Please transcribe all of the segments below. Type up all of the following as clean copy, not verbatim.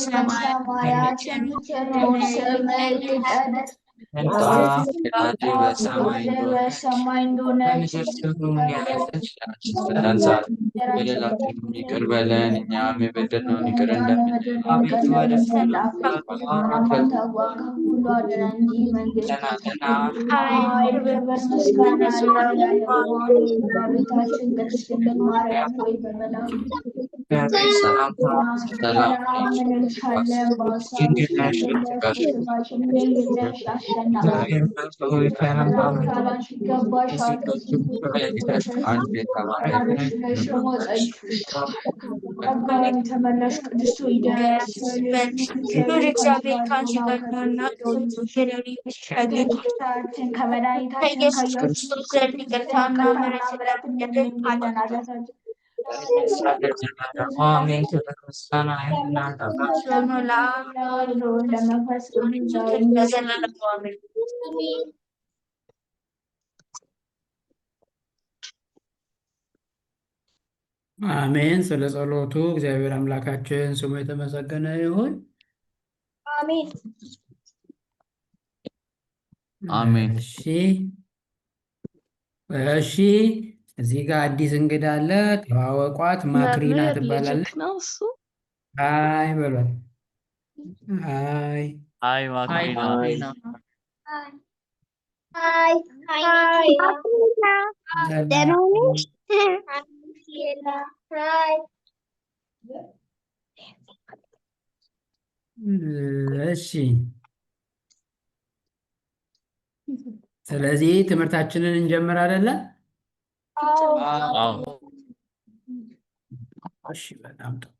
በሰማያት የምትኖር ስምህ ይቀደስ ይምጣ ፈቃድህ በሰማይ እንደሆነች በሰማይ እንደሆነች በምድር ትሁን። የዕለት እንጀራችንን ስጠን ዛሬ፣ በደላችንን ይቅር በለን እኛም የበደልነውን ይቅር እንደምንል፣ አቤቱ ወደ ፈተና አታግባን፣ ኃይል፣ ክብር፣ ምስጋና ለዘላለሙ አሜን። እመቤታችን ቅድስት ድንግል ማርያም ሆይ በመላኩ እግዚአብሔር ሰላምታ ሰላም ሰላም እንልሻለን። በሐሳብሽ ድንግል ነሽ፣ ድንግል ነሽ፣ በሥጋሽ በሥጋሽም ድንግል ነሽ። አሸናፊ እግዚአብሔር ሆይ ሰላምታ ሰላምታ ላንቺ ይገባሻል። ከሴቶች ተለይተሽ አንቺ የተባረክሽ ነሽ፣ ጸጋን የተመላሽ ቅድስት ሆይ ደስ ይበልሽ። ልዑል እግዚአብሔር ከአንቺ ጋር ነውና ከጌታችን ከመድኃኒታችን ከኢየሱስ ክርስቶስ ዘንድ ይቅርታና ምሕረት ለምኝልን ኃጢአታችንን አሜን። ክብር ምስጋና ይሁን ለአንተ አምላክ ሲሆኑ ለአብ ለወልድ ለመንፈስ ቅዱስ ለዘላለሙ አሜን። አሜን። ስለ ጸሎቱ እግዚአብሔር አምላካችን ስሙ የተመሰገነ ይሁን። አሜን። አሜን። እሺ እሺ፣ እዚህ ጋር አዲስ እንግዳ አለ። ተዋወቋት። ማክሪና መምህር ልጅክ ትባላለች። ነው እሱ? Hi በሏት። Hi Hi ማክሪና። Hi hi። ደህና ነሽ? Hi። እሺ፣ ስለዚህ ትምህርታችንን እንጀምር አይደለ? አዎ። እሺ፣ በጣም ጥሩ።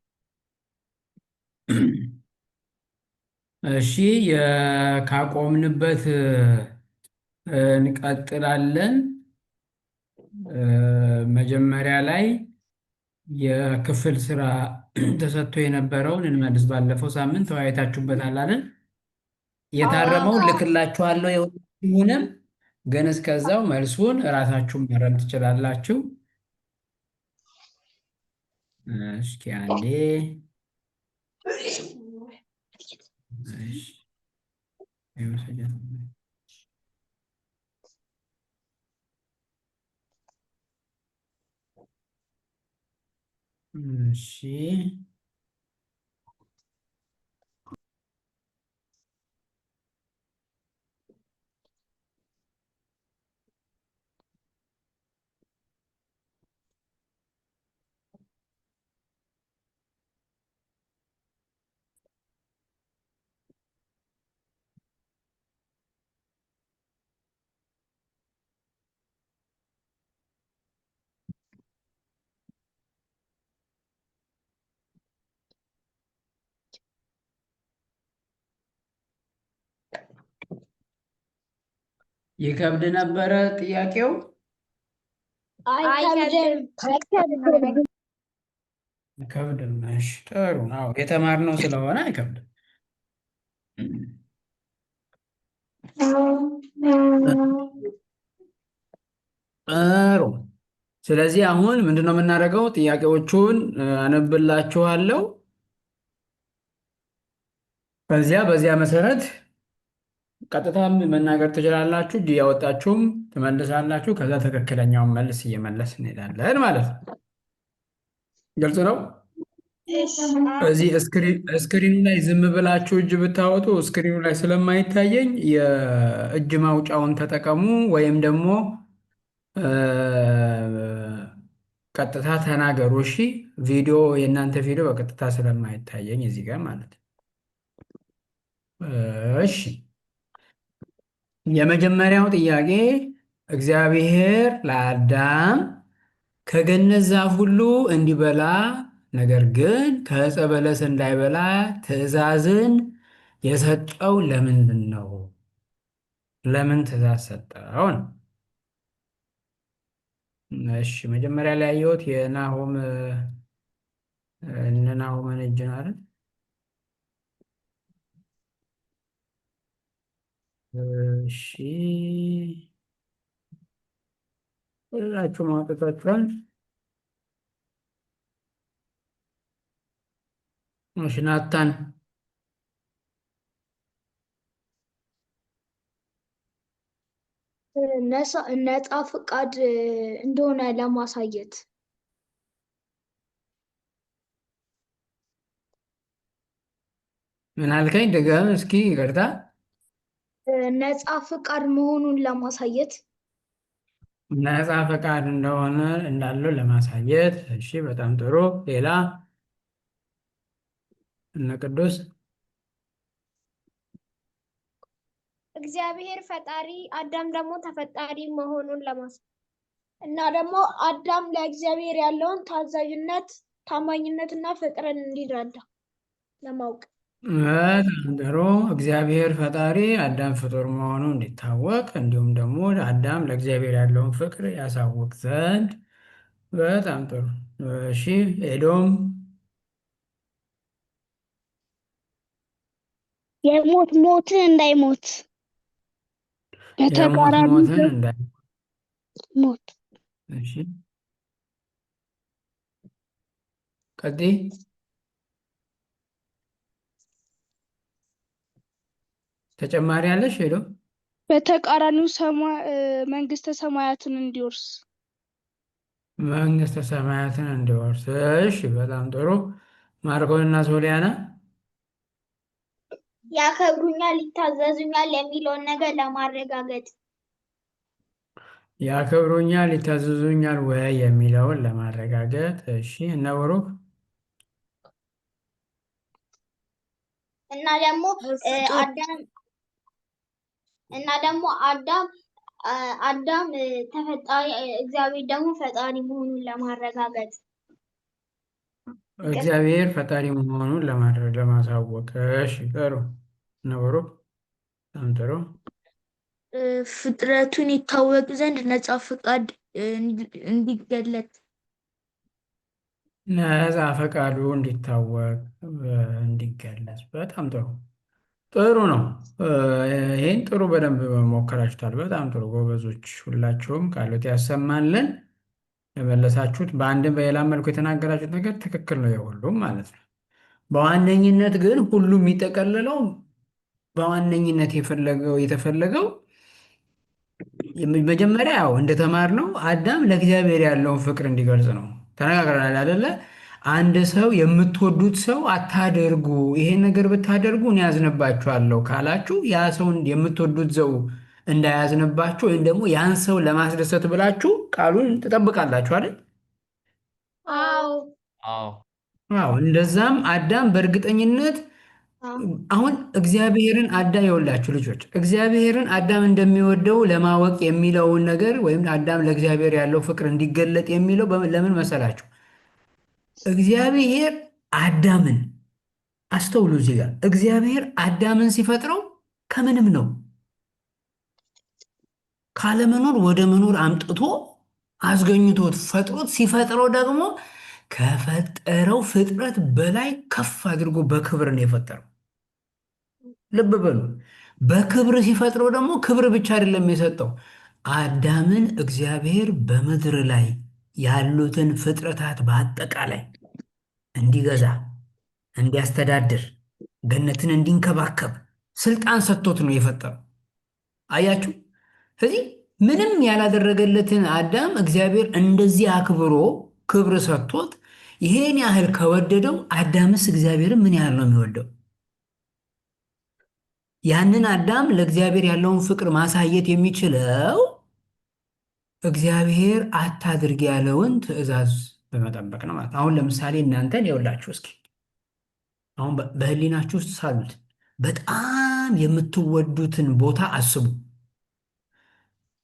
እሺ፣ ካቆምንበት እንቀጥላለን። መጀመሪያ ላይ የክፍል ስራ ተሰጥቶ የነበረውን እንመልስ። ባለፈው ሳምንት ተወያይታችሁበታል አይደል? የታረመውን ልክላችኋለሁ የሁላችሁንም፣ ግን እስከዛው መልሱን እራሳችሁን ማረም ትችላላችሁ። እስኪ አንዴ እሺ፣ እሺ ይከብድ ነበረ ጥያቄው? አይከብድም። አይከብድም። እሺ ጥሩ። አዎ የተማርነው ስለሆነ አይከብድም። ጥሩ። ስለዚህ አሁን ምንድነው የምናደርገው? ጥያቄዎቹን አነብላችኋለሁ። በዚያ መሰረት ቀጥታም መናገር ትችላላችሁ። እጅ እያወጣችሁም ትመልሳላችሁ። ከዛ ትክክለኛውን መልስ እየመለስ እንሄዳለን ማለት ነው። ግልጽ ነው። እዚህ screen ኡ ላይ ዝም ብላችሁ እጅ ብታወጡ screen ኡ ላይ ስለማይታየኝ የእጅ ማውጫውን ተጠቀሙ፣ ወይም ደግሞ ቀጥታ ተናገሩ። እሺ፣ ቪዲዮ የእናንተ ቪዲዮ በቀጥታ ስለማይታየኝ እዚህ ጋር ማለት ነው። እሺ፣ የመጀመሪያው ጥያቄ እግዚአብሔር ለአዳም ከገነት ዛፍ ሁሉ እንዲበላ ነገር ግን ከዕፀ በለስ እንዳይበላ ትእዛዝን የሰጠው ለምንድን ነው? ለምን ትእዛዝ ሰጠው ነው? እሺ፣ መጀመሪያ ላይ ያየሁት የናሆም እነ ናሆምን እጅ ነው አይደል? እሺ፣ ሁላችሁም አውጥታችኋል። እሺ፣ ናታን። ነፃ ፍቃድ እንደሆነ ለማሳየት። ምን አልከኝ? ድገም እስኪ፣ ይቅርታ። ነፃ ፍቃድ መሆኑን ለማሳየት። ነፃ ፈቃድ እንደሆነ እንዳለው ለማሳየት። እሺ፣ በጣም ጥሩ። ሌላ እነ ቅዱስ። እግዚአብሔር ፈጣሪ አዳም ደግሞ ተፈጣሪ መሆኑን ለማሳየት። እና ደግሞ አዳም ለእግዚአብሔር ያለውን ታዛዥነት፣ ታማኝነት እና ፍቅርን እንዲረዳ ለማወቅ። በጣም ጥሩ። እግዚአብሔር ፈጣሪ አዳም ፍጡር መሆኑ እንዲታወቅ እንዲሁም ደግሞ አዳም ለእግዚአብሔር ያለውን ፍቅር ያሳውቅ ዘንድ። በጣም ጥሩ። እሺ፣ ኤዶም። የሞት ሞትን እንዳይሞት። የሞት በተቃራኒ ሞትን እንዳይ ሞት። እሺ፣ ቀጥይ። ተጨማሪ አለሽ ኤዶም? በተቃራኒው መንግስተ ሰማያትን እንዲወርስ። መንግስተ ሰማያትን እንዲወርስ። እሺ፣ በጣም ጥሩ። ማርቆስ እና ሶሊያና። ያከብሩኛል፣ ይታዘዙኛል የሚለውን ነገር ለማረጋገጥ። ያከብሩኛል፣ ይታዘዙኛል ወይ የሚለውን ለማረጋገጥ። እሺ፣ እነ ብሩክ። እና ደግሞ አዳም እና ደግሞ አዳም አዳም ተፈጣሪ እግዚአብሔር ደግሞ ፈጣሪ መሆኑን ለማረጋገጥ። እግዚአብሔር ፈጣሪ መሆኑን ለማድረግ ለማሳወቅ። እሺ፣ ጥሩ። እነ ብሩክ፣ በጣም ጥሩ። ፍጥረቱን ይታወቅ ዘንድ ነፃ ፈቃድ እንዲገለጥ። ነፃ ፈቃዱ እንዲታወቅ፣ እንዲገለጽ። በጣም ጥሩ፣ ጥሩ ነው። ይህን ጥሩ በደንብ ሞከራችሁታል። በጣም ጥሩ ጎበዞች፣ ሁላችሁም ቃሎት ያሰማልን። የመለሳችሁት በአንድም በሌላም መልኩ የተናገራችሁት ነገር ትክክል ነው፣ የሁሉም ማለት ነው። በዋነኝነት ግን ሁሉም የሚጠቀልለው በዋነኝነት የተፈለገው መጀመሪያ ያው እንደተማርነው አዳም ለእግዚአብሔር ያለውን ፍቅር እንዲገልጽ ነው። ተነጋግረናል አይደለ? አንድ ሰው የምትወዱት ሰው አታደርጉ፣ ይሄን ነገር ብታደርጉ እኔ ያዝንባችኋለሁ ካላችሁ ያ ሰው የምትወዱት ሰው እንዳያዝንባችሁ ወይም ደግሞ ያን ሰው ለማስደሰት ብላችሁ ቃሉን ትጠብቃላችሁ አይደል? አዎ። አዎ። አዎ። እንደዛም አዳም በእርግጠኝነት አሁን እግዚአብሔርን አዳም የወላችሁ ልጆች እግዚአብሔርን አዳም እንደሚወደው ለማወቅ የሚለውን ነገር ወይም አዳም ለእግዚአብሔር ያለው ፍቅር እንዲገለጥ የሚለው ለምን መሰላችሁ? እግዚአብሔር አዳምን፣ አስተውሉ፣ እዚህ ጋር እግዚአብሔር አዳምን ሲፈጥረው ከምንም ነው፣ ካለመኖር ወደ መኖር አምጥቶ አስገኝቶት ፈጥሮት ሲፈጥረው ደግሞ ከፈጠረው ፍጥረት በላይ ከፍ አድርጎ በክብር ነው የፈጠረው። ልብ በሉ። በክብር ሲፈጥረው ደግሞ ክብር ብቻ አይደለም የሰጠው። አዳምን እግዚአብሔር በምድር ላይ ያሉትን ፍጥረታት በአጠቃላይ እንዲገዛ፣ እንዲያስተዳድር፣ ገነትን እንዲንከባከብ ስልጣን ሰጥቶት ነው የፈጠረው። አያችሁ? ስለዚህ ምንም ያላደረገለትን አዳም እግዚአብሔር እንደዚህ አክብሮ ክብር ሰጥቶት ይሄን ያህል ከወደደው አዳምስ እግዚአብሔርን ምን ያህል ነው የሚወደው? ያንን አዳም ለእግዚአብሔር ያለውን ፍቅር ማሳየት የሚችለው እግዚአብሔር አታድርግ ያለውን ትእዛዝ በመጠበቅ ነው ማለት ነው። አሁን ለምሳሌ እናንተን ይኸውላችሁ እስኪ አሁን በህሊናችሁ ውስጥ ሳሉት፣ በጣም የምትወዱትን ቦታ አስቡ።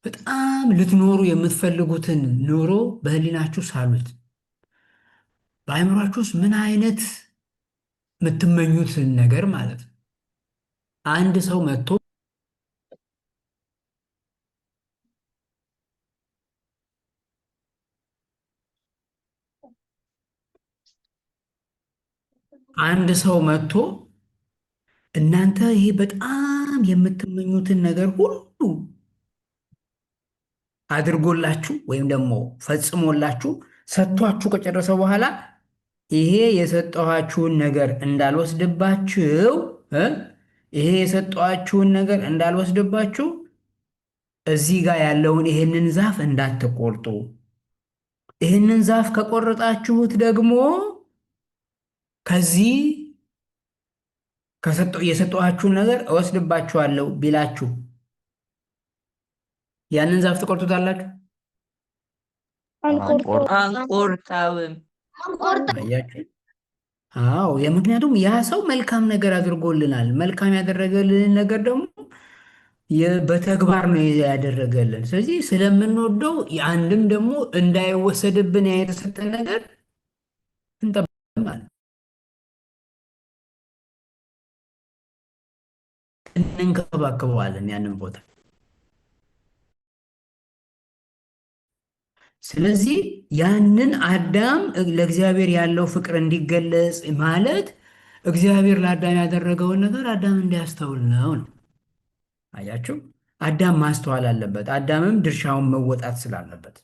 በጣም ልትኖሩ የምትፈልጉትን ኑሮ በህሊናችሁ ሳሉት። በአእምሯችሁ ውስጥ ምን አይነት የምትመኙትን ነገር ማለት ነው። አንድ ሰው መጥቶ አንድ ሰው መጥቶ እናንተ ይሄ በጣም የምትመኙትን ነገር ሁሉ አድርጎላችሁ ወይም ደግሞ ፈጽሞላችሁ ሰጥቷችሁ ከጨረሰ በኋላ ይሄ የሰጠኋችሁን ነገር እንዳልወስድባችሁ ይሄ የሰጠኋችሁን ነገር እንዳልወስድባችሁ እዚህ ጋር ያለውን ይሄንን ዛፍ እንዳትቆርጡ፣ ይህንን ዛፍ ከቆረጣችሁት ደግሞ ከዚህ የሰጠኋችሁን ነገር እወስድባችኋለሁ ቢላችሁ ያንን ዛፍ ትቆርጡታላችሁ? አንቆርጠውም። አንቆርጠውም። አያችሁ? አዎ፣ የምክንያቱም ያ ሰው መልካም ነገር አድርጎልናል። መልካም ያደረገልንን ነገር ደግሞ በተግባር ነው ያደረገልን። ስለዚህ ስለምንወደው አንድም ደግሞ እንዳይወሰድብን ያ የተሰጠን ነገር እንጠብቃለን፣ እንንከባከበዋለን ያንን ቦታ። ስለዚህ ያንን አዳም ለእግዚአብሔር ያለው ፍቅር እንዲገለጽ ማለት እግዚአብሔር ለአዳም ያደረገውን ነገር አዳም እንዲያስተውል ነው ነው። አያችሁ፣ አዳም ማስተዋል አለበት። አዳምም ድርሻውን መወጣት ስላለበት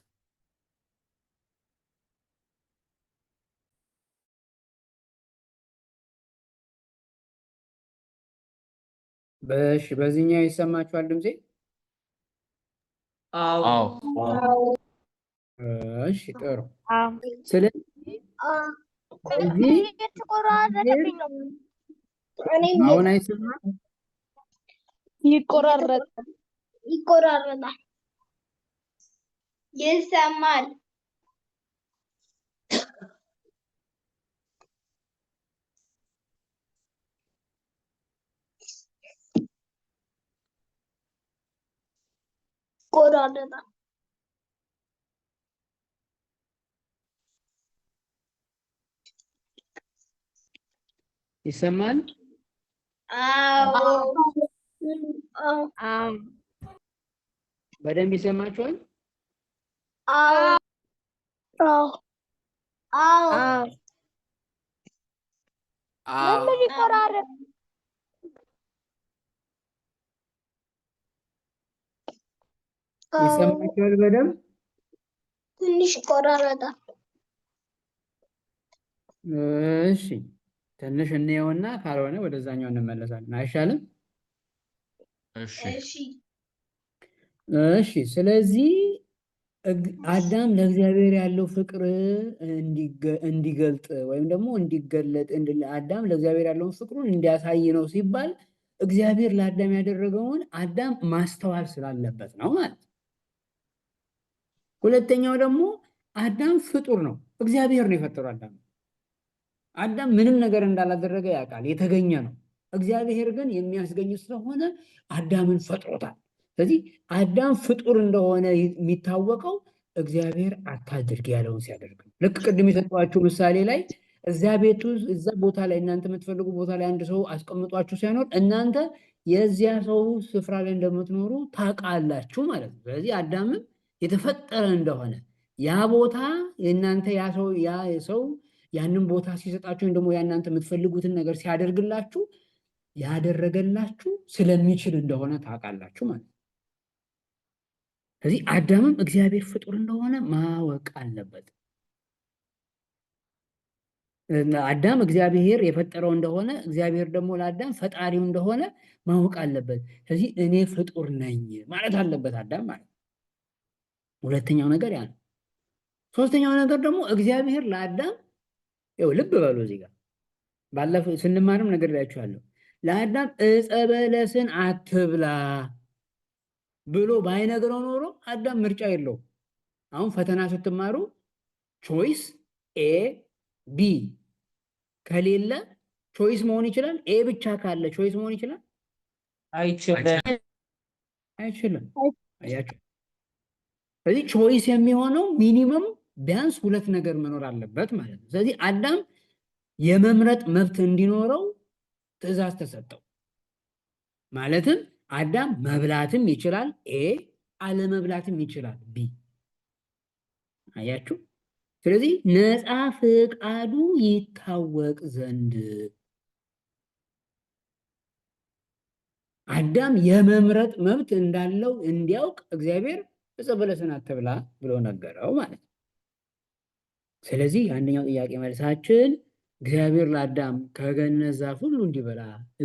በሽ በዚህኛው ይሰማችኋል ድምፄ? አዎ። አዎ። እሺ ጥሩ። ስለዚህ እዚህ እየተቆራረጠብኝ ነው። እኔም አሁን አይሰማም? ይቆራረጣል። ይቆራረጣል። ይሰማል። ይቆራረጣል። ይሰማል? አዎ። አዎ። በደንብ ይሰማችኋል? አዎ። አዎ። አዎ። አዎ። ለምን ይቆራረጥ? ይሰማችኋል በደንብ? ትንሽ ይቆራረጣል። እሺ ትንሽ እንየውና ካልሆነ ወደዛኛው እንመለሳለን። አይሻልም? እሺ። እሺ። እሺ ስለዚህ አዳም ለእግዚአብሔር ያለው ፍቅር እንዲገልጥ ወይም ደግሞ እንዲገለጥ አዳም ለእግዚአብሔር ያለውን ፍቅሩን እንዲያሳይ ነው ሲባል እግዚአብሔር ለአዳም ያደረገውን አዳም ማስተዋል ስላለበት ነው ማለት ነው። ሁለተኛው ደግሞ አዳም ፍጡር ነው። እግዚአብሔር ነው የፈጠረው አዳም። አዳም ምንም ነገር እንዳላደረገ ያውቃል፣ የተገኘ ነው። እግዚአብሔር ግን የሚያስገኝ ስለሆነ አዳምን ፈጥሮታል። ስለዚህ አዳም ፍጡር እንደሆነ የሚታወቀው እግዚአብሔር አታድርግ ያለውን ሲያደርግ ነው። ልክ ቅድም የሰጠኋችሁ ምሳሌ ላይ እዛ ቤቱ እዛ ቦታ ላይ እናንተ የምትፈልጉ ቦታ ላይ አንድ ሰው አስቀምጧችሁ ሲያኖር እናንተ የዚያ ሰው ስፍራ ላይ እንደምትኖሩ ታውቃላችሁ ማለት ነው። ስለዚህ አዳምም የተፈጠረ እንደሆነ ያ ቦታ የእናንተ ያ ሰው ያ ሰው ያንን ቦታ ሲሰጣችሁ ወይም ደግሞ ያናንተ የምትፈልጉትን ነገር ሲያደርግላችሁ ያደረገላችሁ ስለሚችል እንደሆነ ታውቃላችሁ ማለት ነው። ስለዚህ አዳምም እግዚአብሔር ፍጡር እንደሆነ ማወቅ አለበት። አዳም እግዚአብሔር የፈጠረው እንደሆነ እግዚአብሔር ደግሞ ለአዳም ፈጣሪው እንደሆነ ማወቅ አለበት። ስለዚህ እኔ ፍጡር ነኝ ማለት አለበት አዳም ማለት ነው። ሁለተኛው ነገር ያ ነው። ሶስተኛው ነገር ደግሞ እግዚአብሔር ለአዳም ይኸው ልብ በሉ እዚህ ጋር ባለፈው ስንማርም ነግሬያችኋለሁ። ለአዳም ዕፀ በለስን አትብላ ብሎ ባይነግረው ኖሮ አዳም ምርጫ የለውም። አሁን ፈተና ስትማሩ choice A B ከሌለ choice መሆን ይችላል። A ብቻ ካለ choice መሆን ይችላል? አይችልም። አይችልም። አያችሁ? ስለዚህ choice የሚሆነው minimum ቢያንስ ሁለት ነገር መኖር አለበት ማለት ነው። ስለዚህ አዳም የመምረጥ መብት እንዲኖረው ትዕዛዝ ተሰጠው። ማለትም አዳም መብላትም ይችላል A፣ አለመብላትም ይችላል B። አያችሁ? ስለዚህ ነፃ ፈቃዱ ይታወቅ ዘንድ አዳም የመምረጥ መብት እንዳለው እንዲያውቅ እግዚአብሔር ዕፀ በለስን አትብላ ብሎ ነገረው ማለት ነው። ስለዚህ የአንደኛው ጥያቄ መልሳችን እግዚአብሔር ለአዳም ከገነት ዛፍ ሁሉ እንዲበላ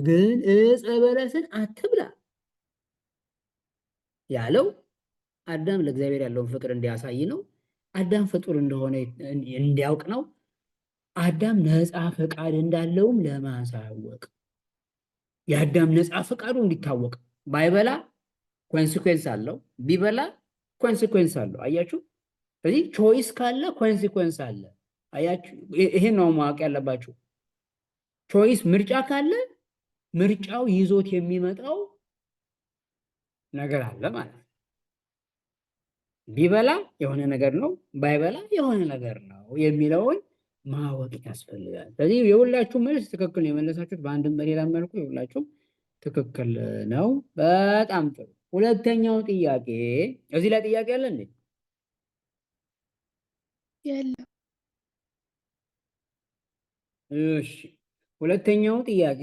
ግን ዕፀ በለስን አትብላ ያለው አዳም ለእግዚአብሔር ያለውን ፍቅር እንዲያሳይ ነው። አዳም ፍጡር እንደሆነ እንዲያውቅ ነው። አዳም ነፃ ፈቃድ እንዳለውም ለማሳወቅ፣ የአዳም ነፃ ፈቃዱ እንዲታወቅ፣ ባይበላ consequence አለው፣ ቢበላ consequence አለው። አያችሁ? ስለዚህ choice ካለ consequence አለ። አያችሁ? ይሄን ነው ማወቅ ያለባችሁ። Choice ምርጫ ካለ ምርጫው ይዞት የሚመጣው ነገር አለ ማለት ነው። ቢበላ የሆነ ነገር ነው፣ ባይበላ የሆነ ነገር ነው የሚለውን ማወቅ ያስፈልጋል። ስለዚህ የሁላችሁ መልስ ትክክል ነው የመለሳችሁት፣ በአንድም በሌላም መልኩ የሁላችሁም ትክክል ነው። በጣም ጥሩ። ሁለተኛው ጥያቄ፣ እዚህ ላይ ጥያቄ አለ እንዴ? የለም። እሺ፣ ሁለተኛው ጥያቄ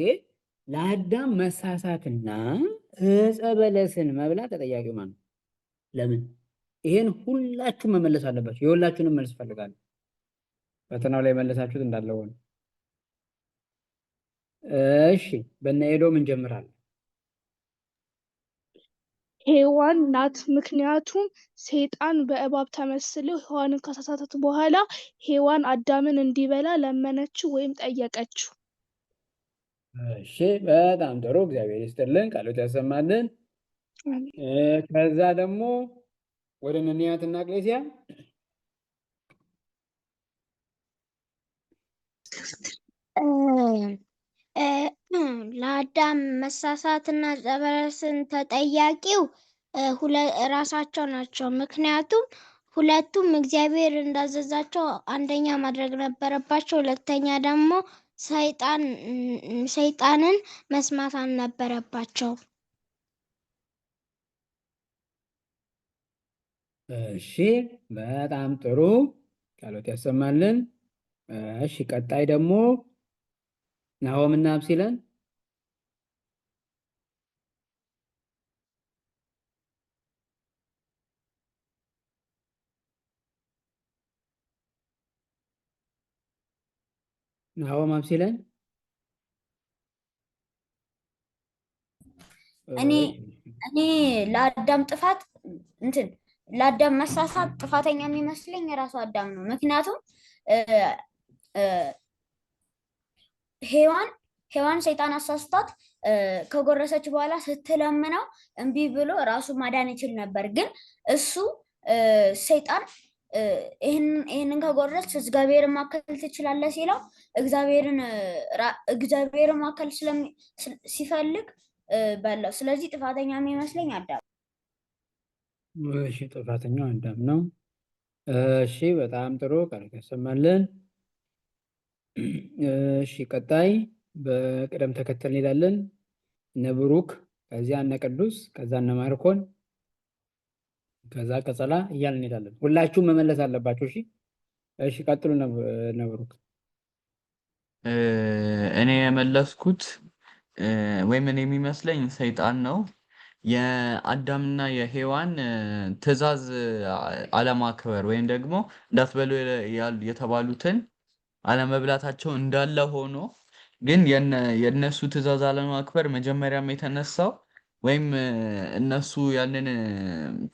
ለአዳም መሳሳትና ዕፀ በለስን መብላት ተጠያቂው ማን ነው? ለምን? ይሄን ሁላችሁም መመለስ አለባችሁ። የሁላችሁንም መልስ እፈልጋለሁ። ፈተናው ላይ የመለሳችሁት እንዳለ ሆነ። እሺ፣ በእነ ኤዶም እንጀምራለን። ሔዋን ናት። ምክንያቱም ሰይጣን በእባብ ተመስሎ ሔዋንን ካሳሳታት በኋላ ሔዋን አዳምን እንዲበላ ለመነችው ወይም ጠየቀችው። እሺ፣ በጣም ጥሩ፣ እግዚአብሔር ይስጥልን፣ ቃሎት ያሰማልን። አሜን። ከዛ ደግሞ ወደ ነንያትና ቅሌሲያ። ለአዳም መሳሳትና ዕፀ በለስን ተጠያቂው ራሳቸው ናቸው። ምክንያቱም ሁለቱም እግዚአብሔር እንዳዘዛቸው አንደኛ ማድረግ ነበረባቸው፣ ሁለተኛ ደግሞ ሰይጣንን መስማት አልነበረባቸው። እሺ፣ በጣም ጥሩ፣ ቃሎት ያሰማልን። እሺ፣ ቀጣይ ደግሞ ናሆምና አብሲለን። ናሆም፣ አብሲለን። እኔ ለአዳም ጥፋት እንትን ለአዳም መሳሳት ጥፋተኛ የሚመስለኝ የራሱ አዳም ነው። ምክንያቱም ሔዋን ሰይጣን አሳስቷት ከጎረሰች በኋላ ስትለምነው እምቢ ብሎ ራሱ ማዳን ይችል ነበር። ግን እሱ ሰይጣን ይህንን ከጎረስክ እግዚአብሔርን ማከል ትችላለህ ሲለው እግዚአብሔርን ማከል ሲፈልግ በላው። ስለዚህ ጥፋተኛ የሚመስለኝ አዳም። እሺ፣ ጥፋተኛው አዳም ነው። እሺ፣ በጣም ጥሩ፣ ቃል ያሰማልን። እሺ፣ ቀጣይ በቅደም ተከተል እንሄዳለን። እነ ብሩክ፣ ከዚያ እነ ቅዱስ፣ ከዛ እነ ማርኮን፣ ከዛ ቀጸላ እያልን እንሄዳለን። ሁላችሁም መመለስ አለባችሁ። እሺ እሺ፣ ቀጥሉ እነ ብሩክ። እኔ የመለስኩት ወይም እኔ የሚመስለኝ ሰይጣን ነው። የአዳምና የሔዋን ትዕዛዝ አለማክበር ወይም ደግሞ እንዳትበሉ የተባሉትን አለመብላታቸው እንዳለ ሆኖ ግን የነሱ ትዕዛዝ አለማክበር መጀመሪያም የተነሳው ወይም እነሱ ያንን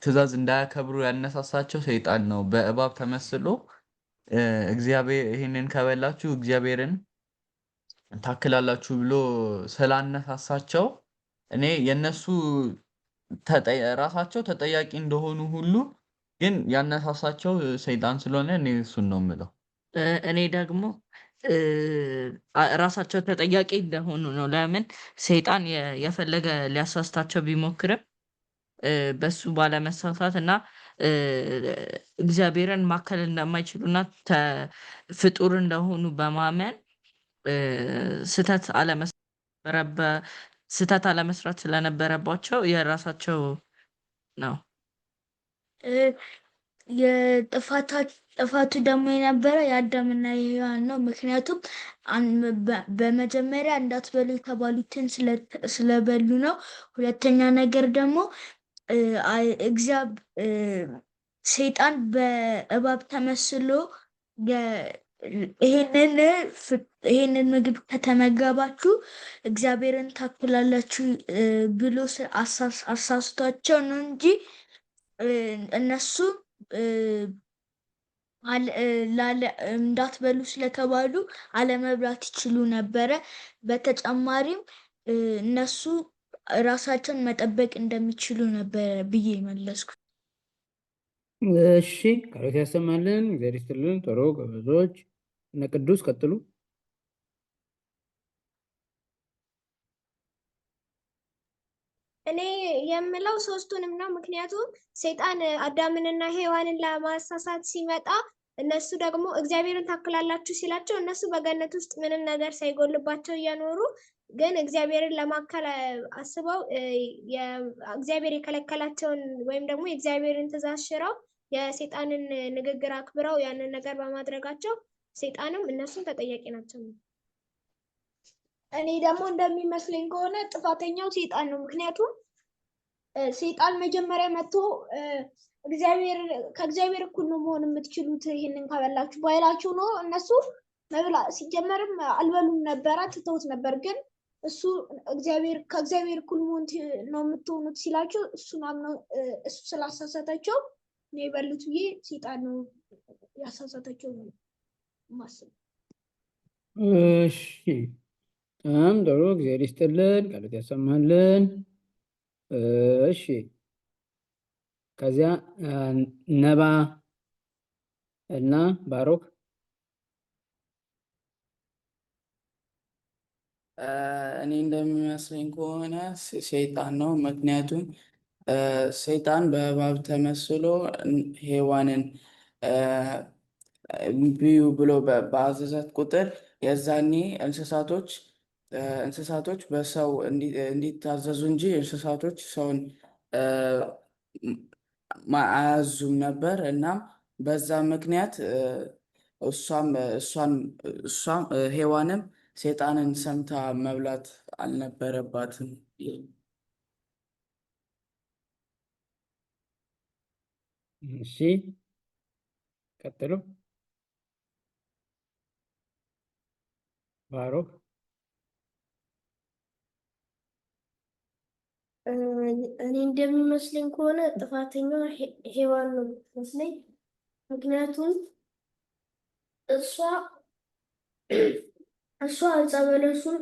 ትዕዛዝ እንዳያከብሩ ያነሳሳቸው ሰይጣን ነው። በእባብ ተመስሎ እግዚአብሔር ይህንን ከበላችሁ እግዚአብሔርን ታክላላችሁ ብሎ ስላነሳሳቸው እኔ የነሱ ራሳቸው ተጠያቂ እንደሆኑ ሁሉ ግን ያነሳሳቸው ሰይጣን ስለሆነ እኔ እሱን ነው የምለው። እኔ ደግሞ ራሳቸው ተጠያቂ እንደሆኑ ነው። ለምን ሰይጣን የፈለገ ሊያሳስታቸው ቢሞክርም በሱ ባለመሳሳት እና እግዚአብሔርን ማከል እንደማይችሉና ፍጡር እንደሆኑ በማመን ስህተት አለመስራት ስለነበረባቸው የራሳቸው ነው። የጥፋቱ ደግሞ የነበረ የአዳምና የሔዋን ነው። ምክንያቱም በመጀመሪያ እንዳትበሉ የተባሉትን ስለበሉ ነው። ሁለተኛ ነገር ደግሞ ሰይጣን በእባብ ተመስሎ ይሄንን ምግብ ከተመገባችሁ እግዚአብሔርን ታክላላችሁ ብሎ አሳስቷቸው ነው እንጂ እነሱ እንዳትበሉ ስለተባሉ አለመብላት ይችሉ ነበረ። በተጨማሪም እነሱ ራሳቸውን መጠበቅ እንደሚችሉ ነበረ ብዬ መለስኩት። እሺ ቃሎት ያሰማልን፣ እግዚአብሔር ይስጥልን። ጥሩ ጎበዞች። እነ ቅዱስ ቀጥሉ። እኔ የምለው ሶስቱንም ነው። ምክንያቱም ሰይጣን አዳምንና ሔዋንን ለማሳሳት ሲመጣ እነሱ ደግሞ እግዚአብሔርን ታክላላችሁ ሲላቸው እነሱ በገነት ውስጥ ምንም ነገር ሳይጎልባቸው እየኖሩ ግን እግዚአብሔርን ለማከል አስበው እግዚአብሔር የከለከላቸውን ወይም ደግሞ የእግዚአብሔርን ትእዛዝ ሽረው የሰይጣንን ንግግር አክብረው ያንን ነገር በማድረጋቸው ሰይጣንም እነሱም ተጠያቂ ናቸው። እኔ ደግሞ እንደሚመስለኝ ከሆነ ጥፋተኛው ሰይጣን ነው። ምክንያቱም ሰይጣን መጀመሪያ መጥቶ እግዚአብሔር ከእግዚአብሔር እኩል ነው መሆን የምትችሉት ይህንን ከበላችሁ ባይላችሁ ኖሮ እነሱ መብላ ሲጀመርም አልበሉም ነበረ፣ ትተውት ነበር። ግን እሱ እግዚአብሔር ከእግዚአብሔር እኩል መሆን ነው የምትሆኑት ሲላቸው እሱን አምነው እሱ ስላሳሳታቸው ነው የበሉት ብዬ ሰይጣን ነው ያሳሳታቸው ነው የማስበው። እሺ በጣም ጥሩ፣ እግዚአብሔር ይስጥልን፣ ቃሎት ያሰማልን። እሺ ከዚያ ነባ እና ባሮክ። እኔ እንደሚመስለኝ ከሆነ ሰይጣን ነው። ምክንያቱም ሰይጣን በእባብ ተመስሎ ሔዋንን ብዩ ብሎ በአዘዛት ቁጥር የዛኔ እንስሳቶች በሰው እንዲታዘዙ እንጂ እንስሳቶች ሰውን አያዙም ነበር። እናም በዛ ምክንያት እሷም እሷም ሔዋንም ሰይጣንን ሰምታ መብላት አልነበረባትም። እሺ ቀጥሉ። ባሮክ። እኔ እንደሚመስለኝ ከሆነ ጥፋተኛዋ ሔዋን ነው የምትመስለኝ። ምክንያቱም እሷ እሷ ዕፀ በለሱን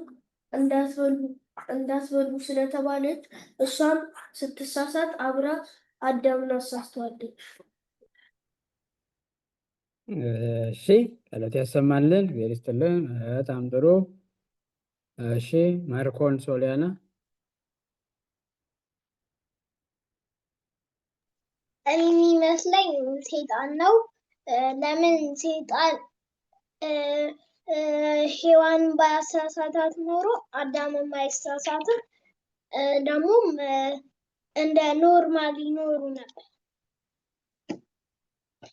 እንዳትበሉ ስለተባለች እሷም ስትሳሳት አብራ አዳምን አሳስተዋለች። እሺ ቃሎት ያሰማልን፣ እግዚአብሔር ይስጥልን። በጣም ጥሩ። እሺ ማርኮን ሶሊያና። እኔ የሚመስለኝ ሰይጣን ነው። ለምን ሰይጣን ሔዋንን ባያሳሳታት ኖሮ አዳምም አይሳሳትም፣ ደግሞም እንደ normal ይኖሩ ነበር።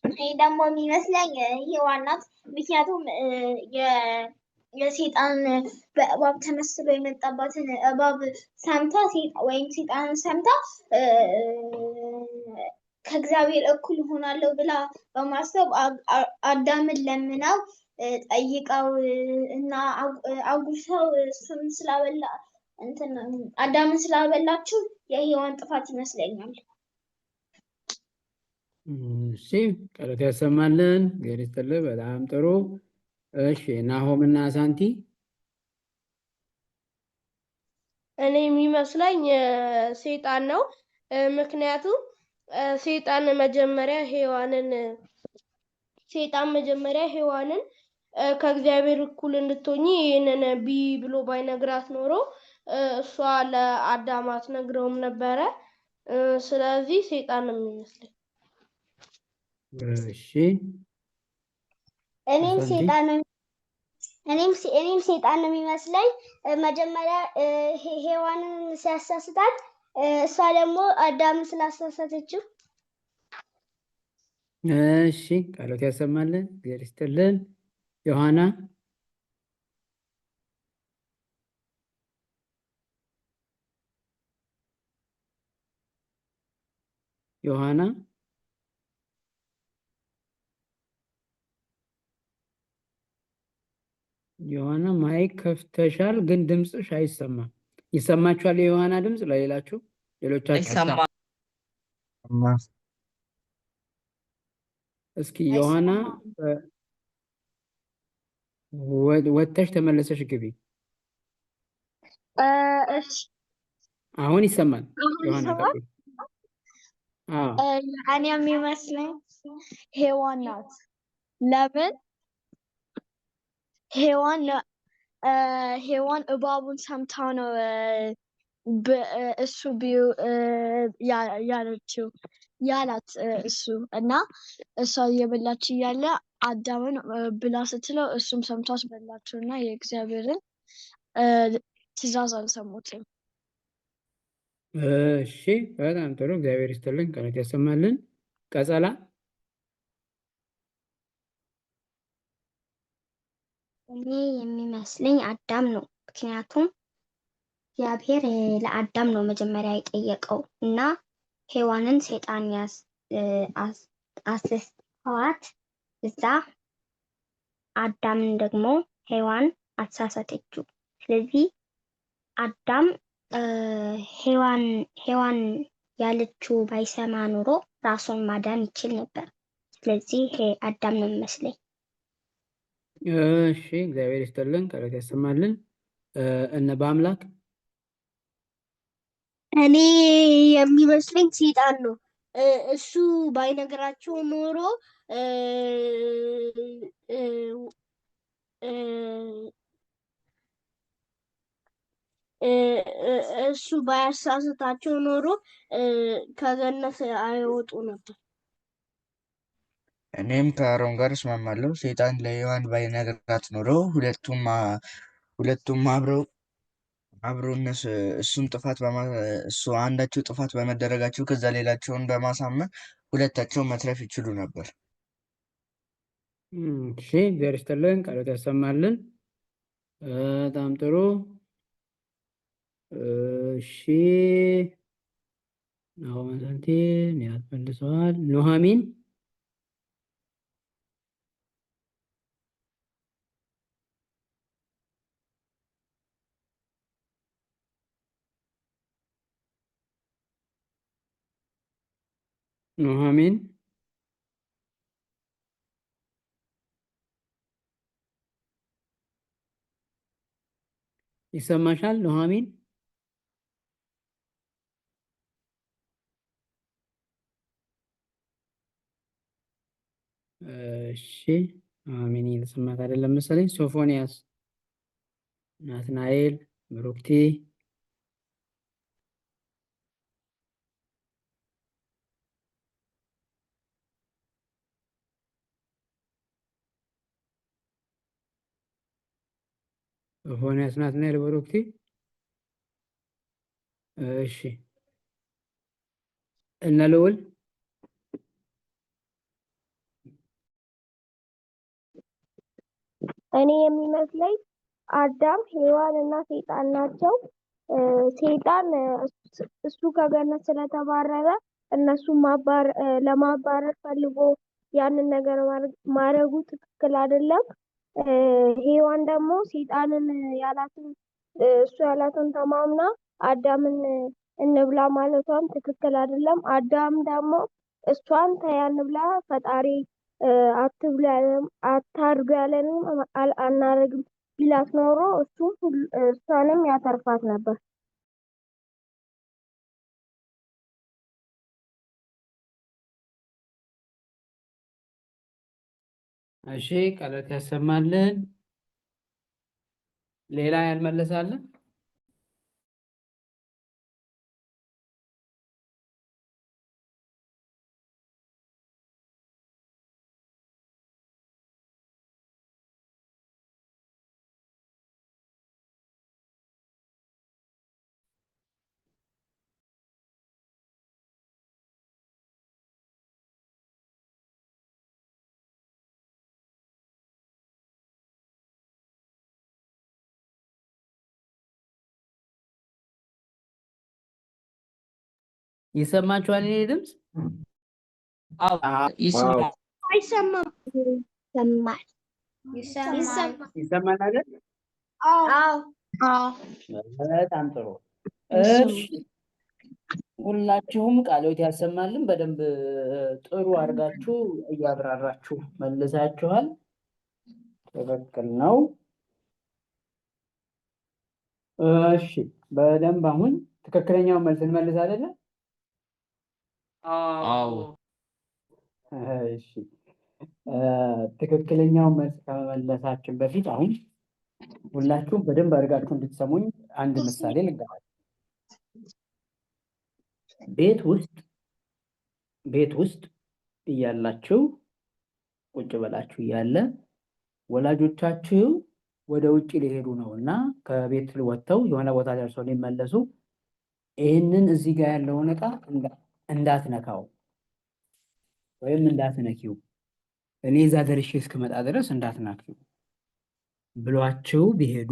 እኔ ደግሞ የሚመስለኝ ሔዋን ናት። ምክንያቱም የሰይጣን በእባብ ተመስሎ የመጣባትን እባብ ሰምታ ወይም ሰይጣንን ሰምታ ከእግዚአብሔር እኩል እሆናለሁ ብላ በማሰብ አዳምን ለምናው ጠይቀው እና አጉርሰው እሱን ስላበላ እንትን አዳምን ስላበላችው የሔዋን ጥፋት ይመስለኛል። እሺ ቃሎት ያሰማልን፣ እግዚአብሔር ይስጥልን። በጣም ጥሩ። እሺ ናሆም እና ሳንቲ። እኔ የሚመስለኝ ሰይጣን ነው። ምክንያቱም ሰይጣን መጀመሪያ ሔዋንን ከእግዚአብሔር እኩል እንድትሆኚ ይህንን ብዪ ብሎ ባይነግራት ኖሮ እሷ ለአዳም አትነግረውም ነበረ። ስለዚህ ሰይጣን ነው የሚመስለኝ። እሺ እኔም ሳንቲ። ሰይጣን ነው እኔም ሰይጣን ነው የሚመስለኝ። መጀመሪያ ሔዋንን ሲያሳስታት እሷ ደግሞ አዳምን ስላሳሳተችው። እሺ ቃሎት ያሰማልን፣ እግዚአብሔር ይስጥልን። ዮሐና። ዮሐና። ዮሐና mic ከፍተሻል፣ ግን ድምፅሽ አይሰማም። ይሰማችኋል? የዮሐና ድምፅ ለሌላችሁ ሌሎቻችሁ? አይሰማም። እስኪ ዮሐና ወጥተሽ ተመለሰሽ ግቢ። እሺ። አሁን ይሰማል። አሁን ዮሐና ይሰማል? ቀጥይ። አዎ። እኔ የሚመስለኝ ሔዋን ናት። ለምን ሔዋን ሔዋን እባቡን ሰምታ ነው እሱ ያለችው ያላት እሱ እና እሷ እየበላች እያለ አዳምን ብላ ስትለው እሱም ሰምቷት በላችው እና የእግዚአብሔርን ትእዛዝ አልሰሙትም። እሺ፣ በጣም ጥሩ፣ እግዚአብሔር ይስጥልን፣ ቃላት ያሰማልን። ቀጸላ። እኔ የሚመስለኝ አዳም ነው። ምክንያቱም እግዚአብሔር ለአዳም ነው መጀመሪያ የጠየቀው እና ሔዋንን ሰይጣን አስስተዋት እዛ አዳምን ደግሞ ሔዋን አሳሳተችው። ስለዚህ አዳም ሔዋን ያለችው ባይሰማ ኑሮ ራሱን ማዳን ይችል ነበር። ስለዚህ አዳም ነው የሚመስለኝ። እሺ፣ እግዚአብሔር ይስጥልን፣ ቃላት ያሰማልን። እነ በአምላክ። እኔ የሚመስለኝ ሰይጣን ነው። እሱ ባይነግራቸው ኖሮ እሱ ባያሳስታቸው ኖሮ ከገነት አይወጡ ነበር። እኔም ከአሮን ጋር እስማማለሁ። ሰይጣን ለሔዋን ባይነግራት ኖሮ ሁለቱም አብረው አብረው እነሱ እሱን ጥፋት እሱ አንዳቸው ጥፋት በመደረጋቸው ከዛ ሌላቸውን በማሳመን ሁለታቸው መትረፍ ይችሉ ነበር። እሺ፣ እግዚአብሔር ይስጥልን፣ ቃሎት ያሰማልን። በጣም ጥሩ። እሺ፣ ናሆም ሰንቲ ሚያት መልሰዋል። ኑሐሚን። ኑሐሚን፣ ይሰማሻል? ኑሐሚን። እሺ፣ ኑሐሚን እየተሰማት አይደለም መሰለኝ። ሶፎንያስ፣ ናትናኤል፣ ብሩክቲ። ሶፎንያስ፣ ናትናኤል፣ ብሩክቲ። እሺ፣ እነ ልዑል። እኔ የሚመስለኝ አዳም፣ ሔዋን እና ሰይጣን ናቸው። ሰይጣን እሱ ከገነት ስለተባረረ እነሱን ለማባረር ፈልጎ ያንን ነገር ማድረጉ ትክክል አይደለም። ሔዋን ደግሞ ሰይጣንን ያላትን እሱ ያላትን ተማምና አዳምን እንብላ ማለቷም ትክክል አይደለም። አዳም ደግሞ እሷን ተይ አንብላ፣ ፈጣሪ አትብሉ ያለንም አታርጉ ያለንም አናረግም ቢላት ኖሮ እሱ እሷንም ያተርፋት ነበር። እሺ፣ ቃላት ያሰማልን። ሌላ ያልመለሰ አለ? ይሰማችኋል የኔ ድምፅ? አዎ፣ ይሰማል። አይሰማም። ይሰማል። ይሰማል። ይሰማል አይደል? አዎ። አዎ። በጣም ጥሩ። እሺ፣ ሁላችሁም ቃለ ሕይወት ያሰማልን። በደንብ ጥሩ አድርጋችሁ እያብራራችሁ መልሳችኋል። ትክክል ነው። እሺ በደንብ አሁን ትክክለኛውን መልስ እንመልስ አይደለ? አዎ። እሺ፣ ትክክለኛውን መልስ ከመመለሳችን በፊት አሁን ሁላችሁም በደንብ አድርጋችሁ እንድትሰሙኝ አንድ ምሳሌ ልንገራችሁ። ቤት ውስጥ እያላችሁ፣ ቁጭ ብላችሁ እያለ ወላጆቻችሁ ወደ ውጭ ሊሄዱ ነው እና ከቤት ወጥተው የሆነ ቦታ ደርሰው ሊመለሱ ይህንን እዚህ ጋር ያለውን ዕቃ እንዳትነካው ወይም እንዳትነኪው፣ እኔ እዛ ደርሼ እስክመጣ ድረስ እንዳትነኪው ብሏችሁ ቢሄዱ፣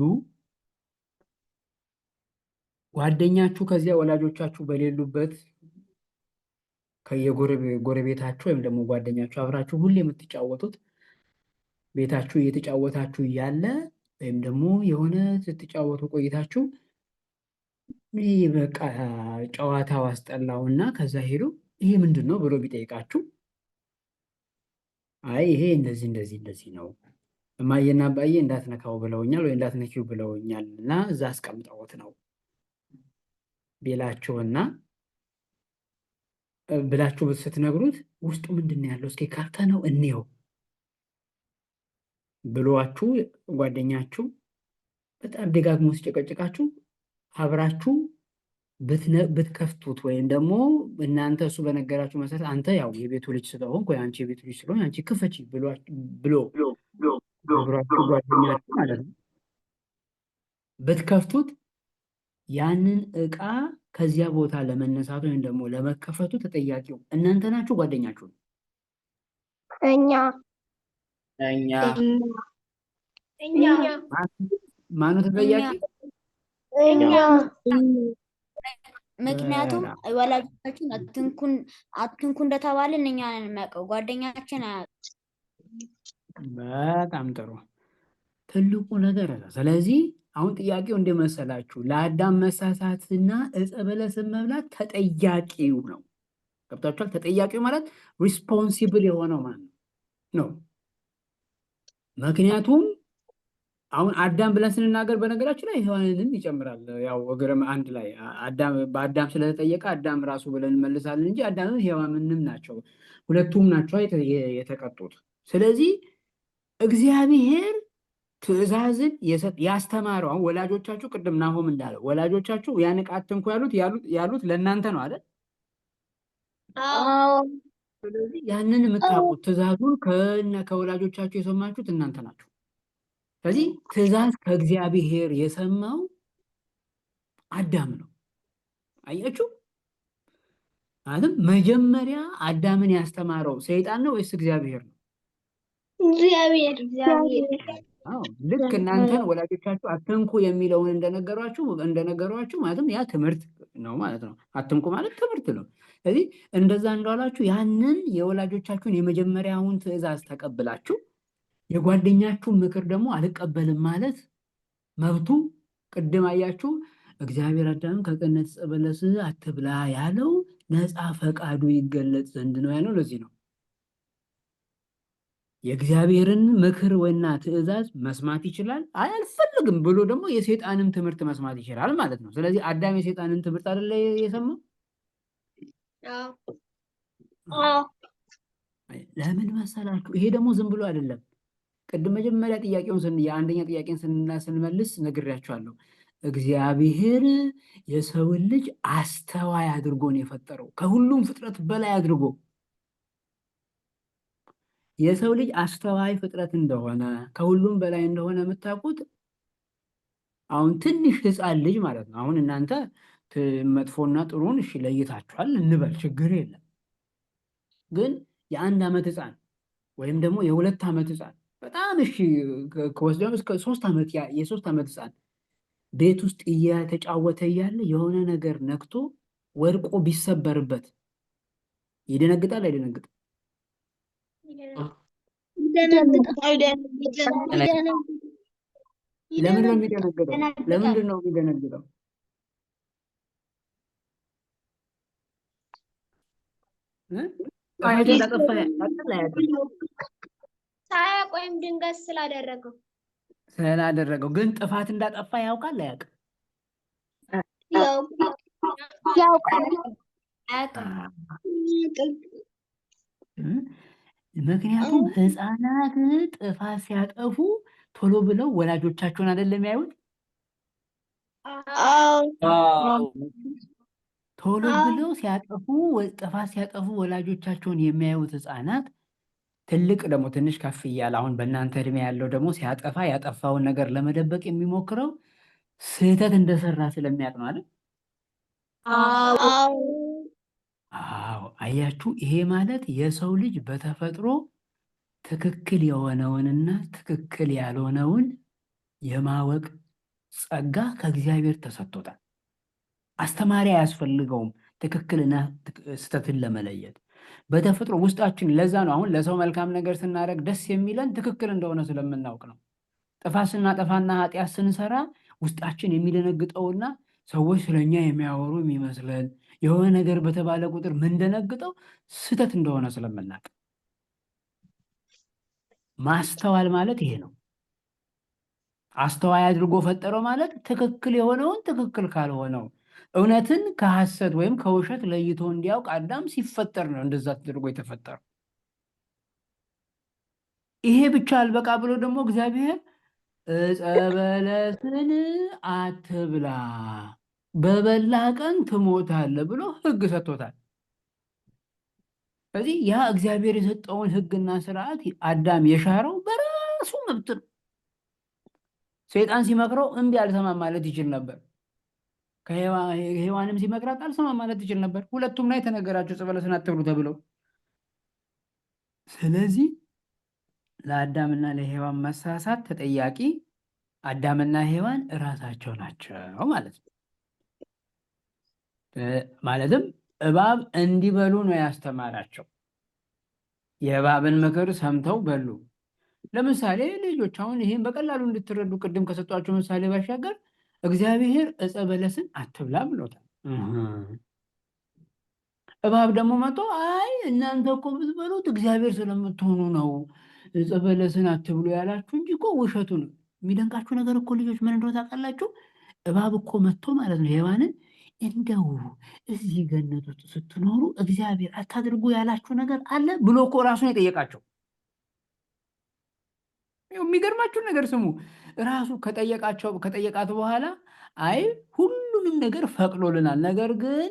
ጓደኛችሁ ከዚያ ወላጆቻችሁ በሌሉበት ከየጎረቤታችሁ ወይም ደግሞ ጓደኛችሁ አብራችሁ ሁሌ የምትጫወቱት ቤታችሁ እየተጫወታችሁ እያለ ወይም ደግሞ የሆነ ስትጫወቱ ቆይታችሁ ይህ በቃ ጨዋታው አስጠላውና ከዛ ሄዶ ይሄ ምንድን ነው ብሎ ቢጠይቃችሁ፣ አይ ይሄ እንደዚህ እንደዚህ እንደዚህ ነው፣ እማዬና አባዬ እንዳትነካው ብለውኛል ወይ እንዳትነኪው ብለውኛል እና እዛ አስቀምጠውት ነው ቢላችሁና ብላችሁ ስትነግሩት ውስጡ ምንድን ነው ያለው፣ እስኪ ከፍተነው እንየው ብሏችሁ ጓደኛችሁ በጣም ደጋግሞ ሲጨቀጭቃችሁ አብራችሁ ብትከፍቱት ወይም ደግሞ እናንተ እሱ በነገራችሁ መሰረት አንተ ያው የቤቱ ልጅ ስለሆንክ ወይ አንቺ የቤቱ ልጅ ስለሆንክ አንቺ ክፈቺ ብሎ አብራችሁ ጓደኛችሁ ማለት ነው ብትከፍቱት፣ ያንን እቃ ከዚያ ቦታ ለመነሳቱ ወይም ደግሞ ለመከፈቱ ተጠያቂው እናንተ ናችሁ ጓደኛችሁ ነው? እኛ። እኛ። እኛ። ማነው ተጠያቂ? እኛ። ምክንያቱም ወላጆቻችን አትንኩን አትንኩ እንደተባልን እኛ ነን የሚያውቀው፣ ጓደኛችን አያውቅም። በጣም ጥሩ። ትልቁ ነገር ነው። ስለዚህ አሁን ጥያቄው እንደመሰላችሁ ለአዳም መሳሳትና ዕፀ በለስን መብላት ተጠያቂው ነው። ገብታችኋል? ተጠያቂው ማለት responsible የሆነው ማን ነው? ምክንያቱም አሁን አዳም ብለን ስንናገር በነገራችን ላይ ሔዋንንም ይጨምራል። ያው እግርም አንድ ላይ አዳም በአዳም ስለተጠየቀ አዳም ራሱ ብለን እንመልሳለን እንጂ አዳምም ሔዋንንም ናቸው፣ ሁለቱም ናቸው የተቀጡት። ስለዚህ እግዚአብሔር ትእዛዝን ያስተማረው አሁን ወላጆቻችሁ ቅድም ናሆም እንዳለው ወላጆቻችሁ ያን ዕቃ አትንኩ ያሉት ለእናንተ ነው አይደል? ስለዚህ ያንን የምታውቁት ትእዛዙን ከነ ከወላጆቻችሁ የሰማችሁት እናንተ ናችሁ። ስለዚህ ትእዛዝ ከእግዚአብሔር የሰማው አዳም ነው። አያችሁ? ማለትም መጀመሪያ አዳምን ያስተማረው ሰይጣን ነው ወይስ እግዚአብሔር ነው? እግዚአብሔር። አዎ፣ ልክ እናንተን ወላጆቻችሁ አትንኩ የሚለውን እንደነገሯችሁ ማለትም ያ ትምህርት ነው ማለት ነው። አትንኩ ማለት ትምህርት ነው። ስለዚህ እንደዛ እንዳላችሁ ያንን የወላጆቻችሁን የመጀመሪያውን ትእዛዝ ተቀብላችሁ የጓደኛችሁን ምክር ደግሞ አልቀበልም ማለት መብቱ ቅድም አያችሁ፣ እግዚአብሔር አዳምን ከገነት ዕፀ በለስ አትብላ ያለው ነፃ ፈቃዱ ይገለጽ ዘንድ ነው ያለው። ለዚህ ነው። የእግዚአብሔርን ምክር ወይና ትእዛዝ መስማት ይችላል። አይ አልፈልግም ብሎ ደግሞ የሰይጣንን ትምህርት መስማት ይችላል ማለት ነው። ስለዚህ አዳም የሰይጣንን ትምህርት አይደለ የሰማው? አዎ። ለምን መሰላችሁ? ይሄ ደግሞ ዝም ብሎ አይደለም። ቅድም መጀመሪያ ጥያቄውን የአንደኛ ጥያቄን ስንመልስ ነግሬያችኋለሁ። እግዚአብሔር የሰውን ልጅ አስተዋይ አድርጎ ነው የፈጠረው፣ ከሁሉም ፍጥረት በላይ አድርጎ። የሰው ልጅ አስተዋይ ፍጥረት እንደሆነ፣ ከሁሉም በላይ እንደሆነ የምታውቁት አሁን ትንሽ ሕፃን ልጅ ማለት ነው። አሁን እናንተ መጥፎና ጥሩን እሺ ለይታችኋል እንበል፣ ችግር የለም። ግን የ1 ዓመት ሕፃን ወይም ደግሞ የ2 ዓመት ሕፃን፣ በጣም እሺ ከወስደው እስከ 3 ዓመት፣ የ3 ዓመት ሕፃን ቤት ውስጥ እየተጫወተ እያለ የሆነ ነገር ነክቶ ወድቆ ቢሰበርበት ይደነግጣል አይደነግጥም? ይደነግጣል። ለምንድን ነው የሚደነግጠው? ለምንድን ነው የሚደነግጠው? እ? ጥፋት እንዳጠፋ ያውቃል አያውቅም? ሳያውቅ ወይም ድንገት ስላደረገው። ስላደረገው ግን ጥፋት እንዳጠፋ ያውቃል አያውቅም? ያውቃል። አያውቅም። እ? ምክንያቱም ህፃናት ጥፋት ሲያጠፉ ቶሎ ብለው ወላጆቻቸውን አይደለም የሚያዩት? አዎ። ቶሎ ብለው ሲያጠፉ፣ ጥፋት ሲያጠፉ ወላጆቻቸውን የሚያዩት ህፃናት፣ ትልቅ ደግሞ ትንሽ ከፍ እያለ አሁን በእናንተ እድሜ ያለው ደግሞ ሲያጠፋ ያጠፋውን ነገር ለመደበቅ የሚሞክረው ስህተት እንደሰራ ስለሚያውቅ ነው አይደል? አዎ። አዎ፣ አያችሁ፣ ይሄ ማለት የሰው ልጅ በተፈጥሮ ትክክል የሆነውንና ትክክል ያልሆነውን የማወቅ ጸጋ ከእግዚአብሔር ተሰጥቶታል። አስተማሪ አያስፈልገውም ትክክልና ስህተትን ለመለየት በተፈጥሮ ውስጣችን። ለዛ ነው አሁን ለሰው መልካም ነገር ስናደርግ ደስ የሚለን፣ ትክክል እንደሆነ ስለምናውቅ ነው። ጥፋት ስናጠፋና ኃጢአት ስንሰራ ውስጣችን የሚደነግጠውና ሰዎች ስለኛ የሚያወሩ የሚመስለን፣ የሆነ ነገር በተባለ ቁጥር ምንደነግጠው ስህተት እንደሆነ ስለምናውቅ። ማስተዋል ማለት ይሄ ነው። አስተዋይ አድርጎ ፈጠረው ማለት ትክክል የሆነውን ትክክል ካልሆነው፣ እውነትን ከሐሰት ወይም ከውሸት ለይቶ እንዲያውቅ አዳም ሲፈጠር ነው እንደዛ ተደርጎ የተፈጠረው። ይሄ ብቻ አልበቃ ብሎ ደግሞ እግዚአብሔር ዕፀ በለስን አትብላ፣ በበላህ ቀን ትሞታለህ ብሎ ሕግ ሰጥቶታል። ስለዚህ ያ እግዚአብሔር የሰጠውን ሕግና ስርዓት አዳም የሻረው በራሱ መብት ነው። ሰይጣን ሲመክረው እምቢ አልሰማም ማለት ይችል ነበር። ከሔዋንም ሲመክራት አልሰማም ማለት ይችል ነበር። ሁለቱም ላይ የተነገራቸው ዕፀ በለስን አትብሉ ተብለው። ስለዚህ ለአዳምና ለሔዋን መሳሳት ተጠያቂ አዳምና ሔዋን እራሳቸው ናቸው ማለት ነው። ማለትም እባብ እንዲበሉ ነው ያስተማራቸው። የእባብን ምክር ሰምተው በሉ። ለምሳሌ ልጆች፣ አሁን ይህን በቀላሉ እንድትረዱ ቅድም ከሰጧቸው ምሳሌ ባሻገር እግዚአብሔር ዕፀ በለስን አትብላ ብሎታል። እባብ ደግሞ መጥቶ አይ እናንተ እኮ ብትበሉት እግዚአብሔር ስለምትሆኑ ነው ዕፀ በለስን አትብሉ ያላችሁ እንጂ እኮ ውሸቱ ነው። የሚደንቃችሁ ነገር እኮ ልጆች ምን እንደሆነ ታውቃላችሁ? እባብ እኮ መጥቶ ማለት ነው ሔዋንን እንደው እዚህ ገነት ውስጥ ስትኖሩ እግዚአብሔር አታድርጉ ያላችሁ ነገር አለ ብሎ እኮ ራሱን የጠየቃቸው። የሚገርማችሁ ነገር ስሙ። ራሱ ከጠየቃቸው ከጠየቃት በኋላ አይ ሁሉንም ነገር ፈቅዶልናል፣ ነገር ግን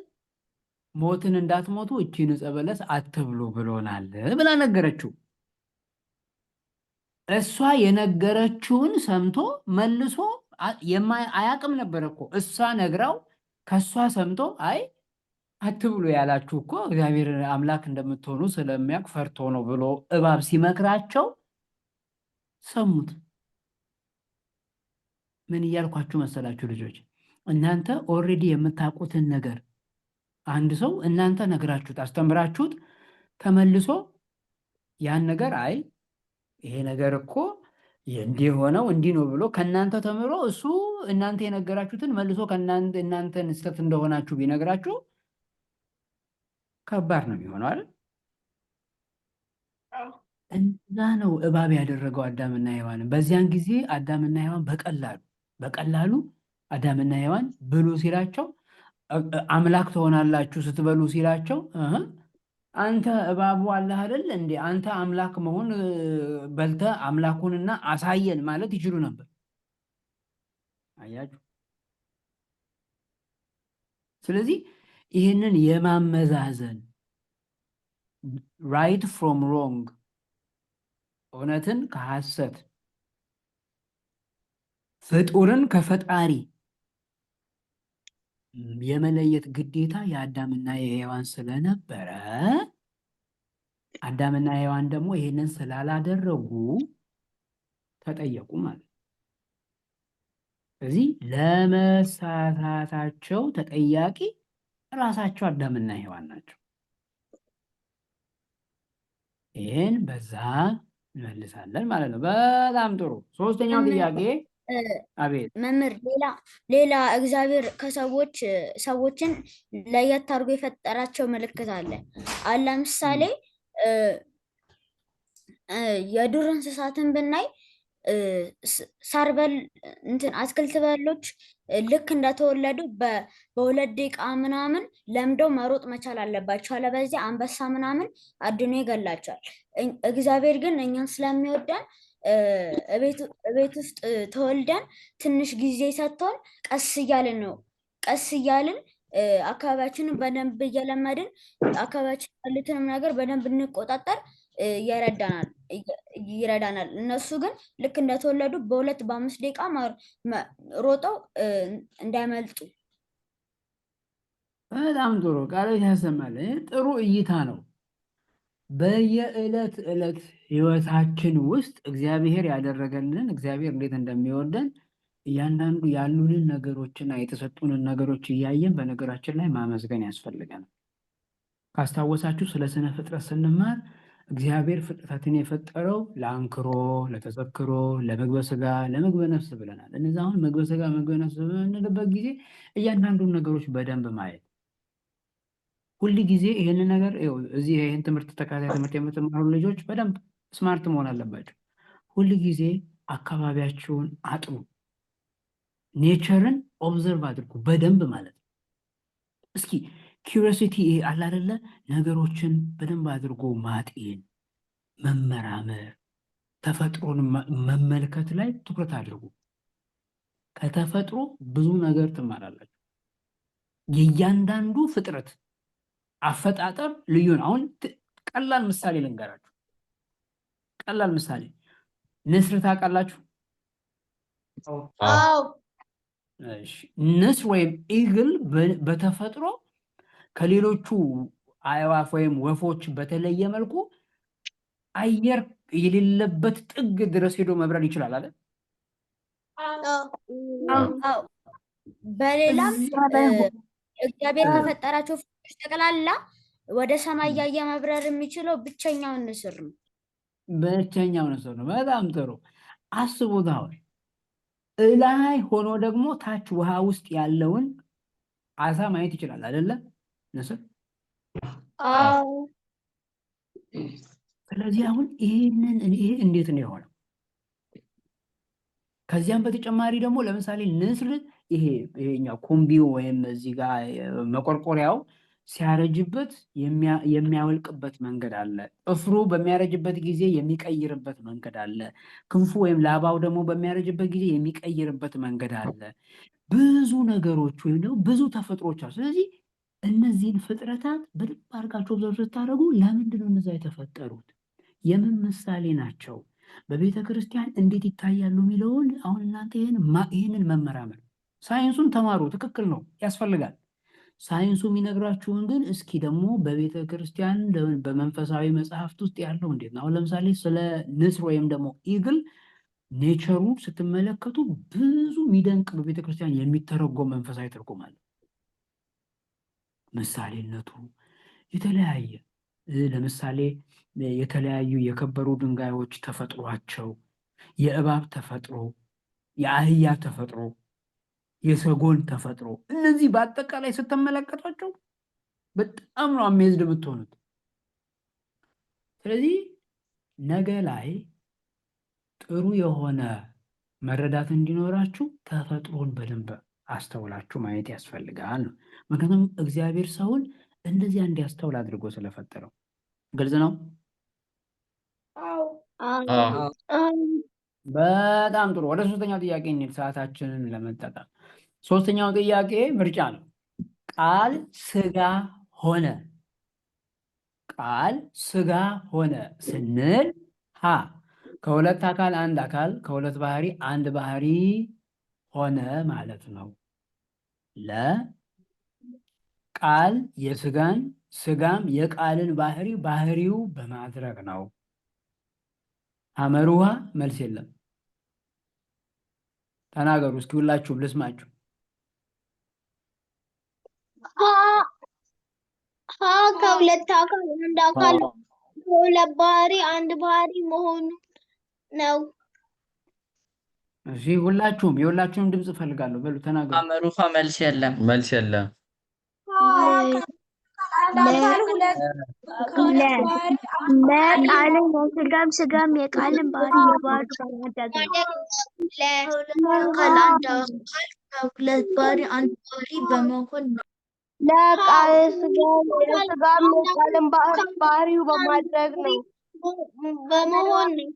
ሞትን እንዳትሞቱ እቺን ዕፀ በለስ አትብሉ ብሎናል ብላ ነገረችው። እሷ የነገረችውን ሰምቶ መልሶ አያቅም ነበር እኮ። እሷ ነግራው ከእሷ ሰምቶ አይ አትብሉ ያላችሁ እኮ እግዚአብሔር አምላክ እንደምትሆኑ ስለሚያውቅ ፈርቶ ነው ብሎ እባብ ሲመክራቸው ሰሙት። ምን እያልኳችሁ መሰላችሁ ልጆች? እናንተ already የምታውቁትን ነገር አንድ ሰው እናንተ ነግራችሁት አስተምራችሁት ተመልሶ ያን ነገር አይ ይሄ ነገር እኮ እንዲህ የሆነው እንዲህ ነው ብሎ ከእናንተ ተምሮ እሱ እናንተ የነገራችሁትን መልሶ ከእናንተ እናንተን ስህተት እንደሆናችሁ ቢነግራችሁ ከባድ ነው የሚሆነው አይደል? እንደዛ ነው እባብ ያደረገው አዳምና ሔዋንን። በዚያን ጊዜ አዳምና ሔዋን በቀላሉ አዳምና ሔዋን ብሉ ሲላቸው፣ አምላክ ትሆናላችሁ ስትበሉ ሲላቸው፣ አንተ እባቡ አለህ አይደል እንዴ? አንተ አምላክ መሆን በልተህ አምላኩንና አሳየን ማለት ይችሉ ነበር። አያችሁ። ስለዚህ ይህንን የማመዛዘን right from wrong፣ እውነትን ከሐሰት፣ ፍጡርን ከፈጣሪ የመለየት ግዴታ የአዳምና የሔዋን ስለነበረ፣ አዳምና ሔዋን ደግሞ ይህንን ስላላደረጉ ተጠየቁ ማለት ነው። ስለዚህ ለመሳሳታቸው ተጠያቂ ራሳቸው አዳምና ሔዋን ናቸው። ይህን በዛ እንመልሳለን ማለት ነው። በጣም ጥሩ። ሶስተኛው ጥያቄ አቤት። መምህር፣ ሌላ እግዚአብሔር ከሰዎች ሰዎችን ለየት አድርጎ የፈጠራቸው ምልክት አለ። አሁን ለምሳሌ የዱር እንስሳትን ብናይ ሳር በል እንትን አትክልት በሎች ልክ እንደተወለዱ በ2 ደቂቃ ምናምን ለምደው መሮጥ መቻል አለባቸው። አለበለዚያ አንበሳ ምናምን አድኖ ይገላቸዋል። እግዚአብሔር ግን እኛን ስለሚወደን እቤት ውስጥ ተወልደን ትንሽ ጊዜ ሰጥቶን ቀስ እያልን ነው ቀስ እያልን አካባቢያችንን በደንብ እየለመድን አካባቢያችን ያሉትንም ነገር በደንብ እንቆጣጠር ይረዳናል። እነሱ ግን ልክ እንደተወለዱ በ2 በ5 ደቂቃ ሮጠው እንዳይመልጡ። በጣም ጥሩ፣ ቃሎች ያሰማል። ይህ ጥሩ እይታ ነው። በየዕለት ዕለት ህይወታችን ውስጥ እግዚአብሔር ያደረገልንን፣ እግዚአብሔር እንዴት እንደሚወደን፣ እያንዳንዱ ያሉንን ነገሮችና የተሰጡንን ነገሮች እያየን በነገራችን ላይ ማመስገን ያስፈልገናል። ካስታወሳችሁ ስለ ስነ ፍጥረት ስንማር እግዚአብሔር ፍጥረታትን የፈጠረው ለአንክሮ፣ ለተዘክሮ፣ ለምግበ ስጋ፣ ለምግበ ነፍስ ብለናል። እነዚ አሁን ምግበ ስጋ፣ ምግበ ነፍስ በምንልበት ጊዜ እያንዳንዱን ነገሮች በደንብ ማየት ሁል ጊዜ ይህንን ነገር ይኸው እዚህ ይህን ትምህርት ተከታታይ ትምህርት የምትማሩ ልጆች በደንብ smart መሆን አለባቸው። ሁል ጊዜ አካባቢያችሁን አጥኑ፣ nature ን observe አድርጉ በደንብ ማለት ነው። እስኪ curiosity ይሄ አለ አይደለ? ነገሮችን በደንብ አድርጎ ማጤን፣ መመራመር፣ ተፈጥሮን መመልከት ላይ ትኩረት አድርጉ። ከተፈጥሮ ብዙ ነገር ትማራላችሁ። የእያንዳንዱ ፍጥረት አፈጣጠር ልዩ ነው። አሁን ቀላል ምሳሌ ልንገራችሁ። ቀላል ምሳሌ፣ ንስር ታውቃላችሁ? አዎ። እሺ፣ ንስር ወይም eagle በተፈጥሮ ከሌሎቹ አዕዋፍ ወይም ወፎች በተለየ መልኩ አየር የሌለበት ጥግ ድረስ ሄዶ መብረር ይችላል አይደል? አዎ። በሌላም እዚያ ላይ እግዚአብሔር ከፈጠራቸው ፍጥረቶች ጠቅላላ ወደ ሰማይ እያየ መብረር የሚችለው ብቸኛውን ንስር ነው። ብቸኛው ንስር ነው። በጣም ጥሩ፣ አስቡት። አሁን እላይ ሆኖ ደግሞ ታች ውሃ ውስጥ ያለውን አሳ ማየት ይችላል አይደለ? ንስር። አዎ። ስለዚህ አሁን ይሄንን ይሄ እንዴት ነው የሆነው? ከዚያም በተጨማሪ ደግሞ ለምሳሌ ንስር ይሄኛው ኩምቢው ወይም እዚህ ጋር መቆርቆሪያው ሲያረጅበት የሚያወልቅበት መንገድ አለ። ጥፍሩ በሚያረጅበት ጊዜ የሚቀይርበት መንገድ አለ። ክንፉ ወይም ላባው ደግሞ በሚያረጅበት ጊዜ የሚቀይርበት መንገድ አለ። ብዙ ነገሮች ወይም ደግሞ ብዙ ተፈጥሮች አሉ። ስለዚህ እነዚህን ፍጥረታት በደንብ አድርጋችሁ observe ስታደርጉ ለምንድን ነው እነዛ የተፈጠሩት? የምን ምሳሌ ናቸው? በቤተ ክርስቲያን እንዴት ይታያሉ የሚለውን አሁን እናንተ ይህንን መመራመር፣ ሳይንሱን ተማሩ፣ ትክክል ነው፣ ያስፈልጋል። ሳይንሱ የሚነግራችሁን ግን እስኪ ደግሞ በቤተ ክርስቲያን በመንፈሳዊ መጽሐፍት ውስጥ ያለው እንዴት ነው? አሁን ለምሳሌ ስለ ንስር ወይም ደግሞ eagle nature ኡ ስትመለከቱ ብዙ የሚደንቅ በቤተ ክርስቲያን የሚተረጎም መንፈሳዊ ትርጉም አለ። ምሳሌነቱ የተለያየ፣ ለምሳሌ የተለያዩ የከበሩ ድንጋዮች ተፈጥሯቸው፣ የእባብ ተፈጥሮ፣ የአህያ ተፈጥሮ፣ የሰጎን ተፈጥሮ፣ እነዚህ በአጠቃላይ ስትመለከቷቸው በጣም ነው amazed የምትሆኑት። ስለዚህ ነገ ላይ ጥሩ የሆነ መረዳት እንዲኖራችሁ ተፈጥሮን በደንብ አስተውላችሁ ማየት ያስፈልጋል ነው። ምክንያቱም እግዚአብሔር ሰውን እንደዚያ እንዲያስተውል አድርጎ ስለፈጠረው። ግልጽ ነው። አዎ። አዎ። በጣም ጥሩ። ወደ ሶስተኛው ጥያቄ እንሂድ፣ ሰዓታችንን ለመጠቀም። ሶስተኛው ጥያቄ ምርጫ ነው። ቃል ስጋ ሆነ። ቃል ስጋ ሆነ ስንል ሀ ከሁለት አካል አንድ አካል፣ ከሁለት ባህሪ አንድ ባህሪ ሆነ ማለት ነው። ለ ቃል የስጋን ስጋም የቃልን ባህሪ ባህሪው በማድረግ ነው። ሐመሩ ሐ መልስ የለም። ተናገሩ እስኪ ሁላችሁም ልስማችሁ። ሀ፣ ሀ ከሁለት አካል አንድ አካል፣ ከሁለት ባህሪ አንድ ባህሪ መሆኑ ነው። እሺ ሁላችሁም የሁላችሁም ድምፅ እፈልጋለሁ። በሉ ተናገሩ። ሐመሩ ሐ መልስ የለም። መልስ የለም። አንድ አካል ሁለት ከሁለት ባህሪ አንድ ባህሪ ለቃልም የስጋም ስጋም የቃልም ባህሪ የባህሪ ማድረግ ነው። ከሁለት አካል አንድ አካል ከሁለት ባህሪ አንድ ባህሪ በመሆን ነው። ለቃል ስጋም የስጋም የቃልም ባህሪ ባህሪው በማድረግ ነው በመሆን ነው።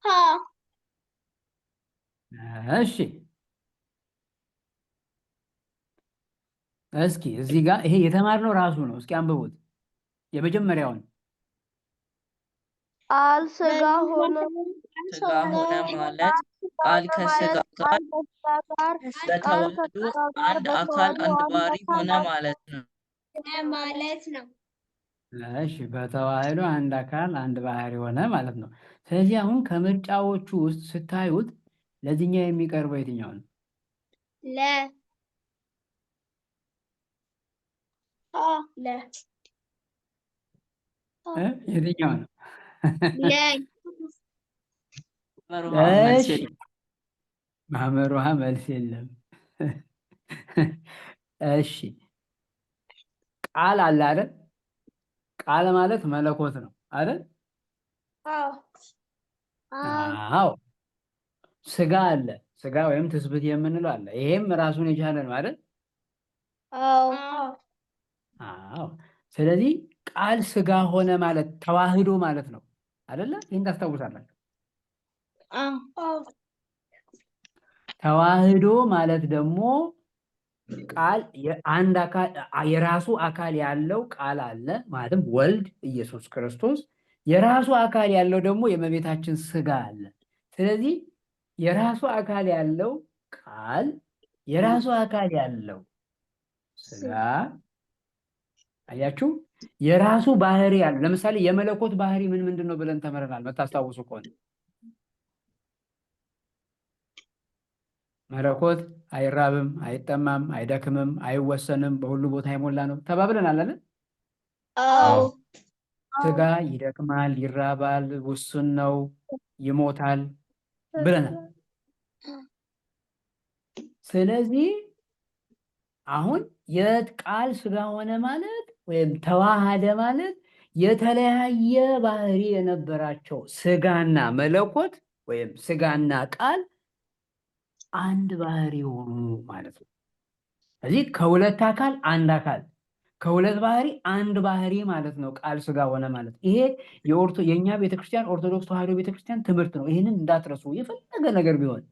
ሀ እሺ እስኪ እዚህ ጋር ይሄ የተማርነው ራሱ ነው። እስኪ አንብቡት የመጀመሪያውን። ቃል ስጋ ሆነ ስጋ ሆነ ማለት ቃል ከስጋ ጋር ቃል ከስጋ ጋር ቃል በተዋህዶ ከስጋ ጋር አንድ አካል በተዋህዶ አንድ አንድ ባህሪ አካል ሆነ ማለት ነው። ማለት ነው። እሺ በተዋህዶ አንድ አካል አንድ ባህሪ ሆነ ማለት ነው። ስለዚህ አሁን ከምርጫዎቹ ውስጥ ስታዩት ለዚህኛው የሚቀርበው የትኛው ነው? ለ ሀ ለ እ? የትኛው ነው? ለ ሐመሩ ሐ መልስ እሺ የለም። ሐመሩ ሐ መልስ የለም። እሺ ቃል አለ አይደል? ቃል ማለት መለኮት ነው አይደል? አዎ አዎ። ስጋ አለ፣ ስጋ ወይም ትስብእት የምንለው አለ። ይሄም ራሱን የቻለ ነው አይደል? አዎ አዎ። ስለዚህ ቃል ስጋ ሆነ ማለት ተዋህዶ ማለት ነው አይደለ? ይህን ታስታውሳላችሁ። አዎ ተዋህዶ ማለት ደግሞ ቃል የአንድ አካል የራሱ አካል ያለው ቃል አለ ማለትም ወልድ ኢየሱስ ክርስቶስ የራሱ አካል ያለው ደግሞ የእመቤታችን ስጋ አለ። ስለዚህ የራሱ አካል ያለው ቃል የራሱ አካል ያለው ስጋ አያችሁ፣ የራሱ ባህሪ ያለው ለምሳሌ የመለኮት ባህሪ ምን ምንድን ነው ብለን ተምረናል። መታስታውሱ ከሆነ መለኮት አይራብም፣ አይጠማም፣ አይደክምም፣ አይወሰንም፣ በሁሉ ቦታ የሞላ ነው ተባብለናል አይደል? አዎ ስጋ ይደክማል፣ ይራባል፣ ውስን ነው፣ ይሞታል ብለናል። ስለዚህ አሁን የቃል ስጋ ሆነ ማለት ወይም ተዋሃደ ማለት የተለያየ ባህሪ የነበራቸው ስጋና መለኮት ወይም ስጋና ቃል አንድ ባህሪ ሆኑ ማለት ነው። ስለዚህ ከሁለት አካል አንድ አካል፣ ከሁለት ባህሪ አንድ ባህሪ ማለት ነው። ቃል ስጋ ሆነ ማለት ይሄ የእኛ ቤተክርስቲያን ኦርቶዶክስ ተዋሕዶ ቤተክርስቲያን ትምህርት ነው። ይህንን እንዳትረሱ የፈለገ ነገር ቢሆን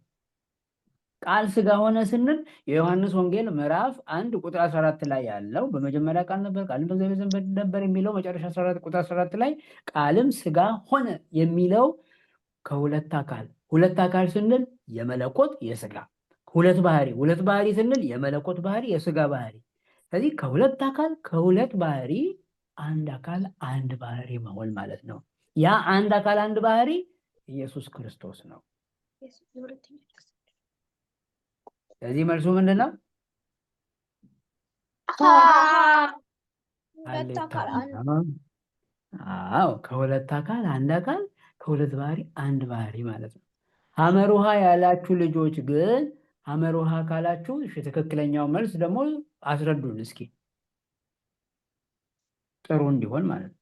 ቃል ስጋ ሆነ ስንል የዮሐንስ ወንጌል ምዕራፍ 1 ቁጥር 14 ላይ ያለው በመጀመሪያ ቃል ነበር፣ ቃልም በእግዚአብሔር ዘንድ ነበር የሚለው መጨረሻ 14 ቁጥር 14 ላይ ቃልም ስጋ ሆነ የሚለው ከሁለት አካል፣ ሁለት አካል ስንል የመለኮት የስጋ ሁለት ባህሪ፣ ሁለት ባህሪ ስንል የመለኮት ባህሪ የስጋ ባህሪ። ስለዚህ ከሁለት አካል ከሁለት ባህሪ አንድ አካል አንድ ባህሪ መሆን ማለት ነው። ያ አንድ አካል አንድ ባህሪ ኢየሱስ ክርስቶስ ነው። ስለዚህ መልሱ ምንድን ነው? ሁለት አካል አንድ አዎ ከሁለት አካል አንድ አካል ከሁለት ባህሪ አንድ ባህሪ ማለት ነው። ሐመሩ ሐ ያላችሁ ልጆች ግን ሐመሩ ሐ ካላችሁ እሺ፣ ትክክለኛው መልስ ደግሞ አስረዱን እስኪ ጥሩ እንዲሆን ማለት ነው።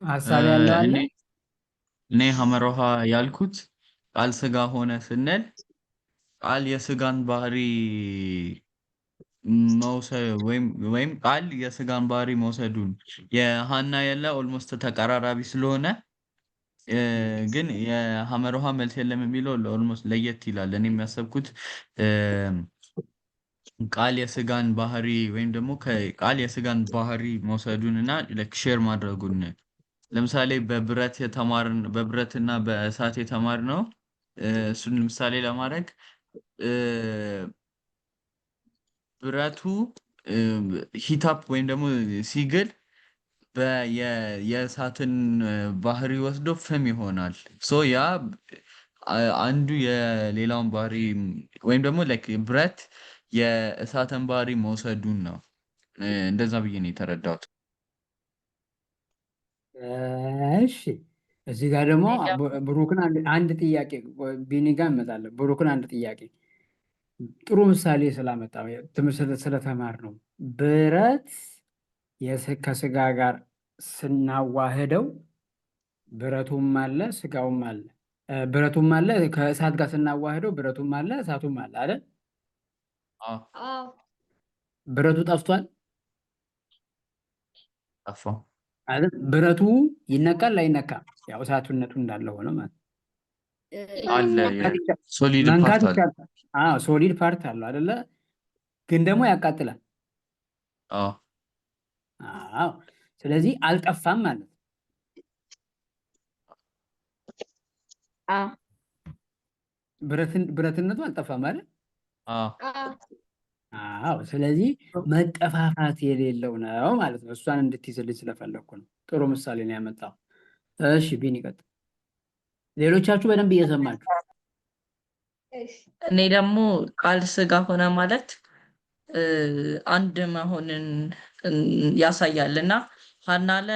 ሀሳብ ያለው አለ? እኔ ሐመሩ ሐ ያልኩት ቃል ስጋ ሆነ ስንል ቃል የስጋን ባህሪ መውሰድ ወይም ቃል የስጋን ባህሪ መውሰዱን የሀና የለ almost ተቀራራቢ ስለሆነ ግን የሐመሩ ሐ መልስ የለም የሚለው almost ለየት ይላል። እኔ የሚያሰብኩት ቃል የስጋን ባህሪ ወይም ደግሞ ቃል የስጋን ባህሪ መውሰዱን እና share ማድረጉን ለምሳሌ በብረት የተማርን በብረት እና በእሳት የተማርነው እሱን ምሳሌ ለማድረግ ብረቱ heat up ወይም ደግሞ ሲግል የእሳትን ባህሪ ወስዶ ፍም ይሆናል። So ያ አንዱ የሌላውን ባህሪ ወይም ደግሞ like ብረት የእሳትን ባህሪ መውሰዱን ነው። እንደዛ ብዬ ነው የተረዳሁት። እሺ እዚህ ጋር ደግሞ ብሩክን አንድ ጥያቄ፣ ቢኒ ጋር እንመጣለን። ብሩክን አንድ ጥያቄ፣ ጥሩ ምሳሌ ስላመጣ ስለተማር ነው። ብረት ከስጋ ጋር ስናዋህደው ብረቱም አለ ስጋውም አለ፣ ብረቱም አለ፣ ከእሳት ጋር ስናዋህደው ብረቱም አለ እሳቱም አለ አይደል? አዎ። ብረቱ ጠፍቷል? ጠፋ። አይደል? ብረቱ ይነካል አይነካም? ያው እሳቱነቱ እንዳለ ሆኖ ማለት አለ፣ solid መንካት part አለ። ይቻላል። አዎ፣ solid part አለው አይደለ? ግን ደግሞ ያቃጥላል። አዎ። አዎ፣ ስለዚህ አልጠፋም ማለት ነው። ብረትነቱ አልጠፋም አይደል? አዎ። አዎ፣ ስለዚህ መጠፋፋት የሌለው ነው ማለት ነው። እሷን እንድትይዝልኝ ስለፈለኩ ነው። ጥሩ ምሳሌ ነው ያመጣው። እሺ ቢኒ ቀጥል። ሌሎቻችሁ በደንብ እየሰማችሁ። እኔ ደግሞ ቃል ስጋ ሆነ ማለት አንድ መሆንን ያሳያል እና ሀና ለ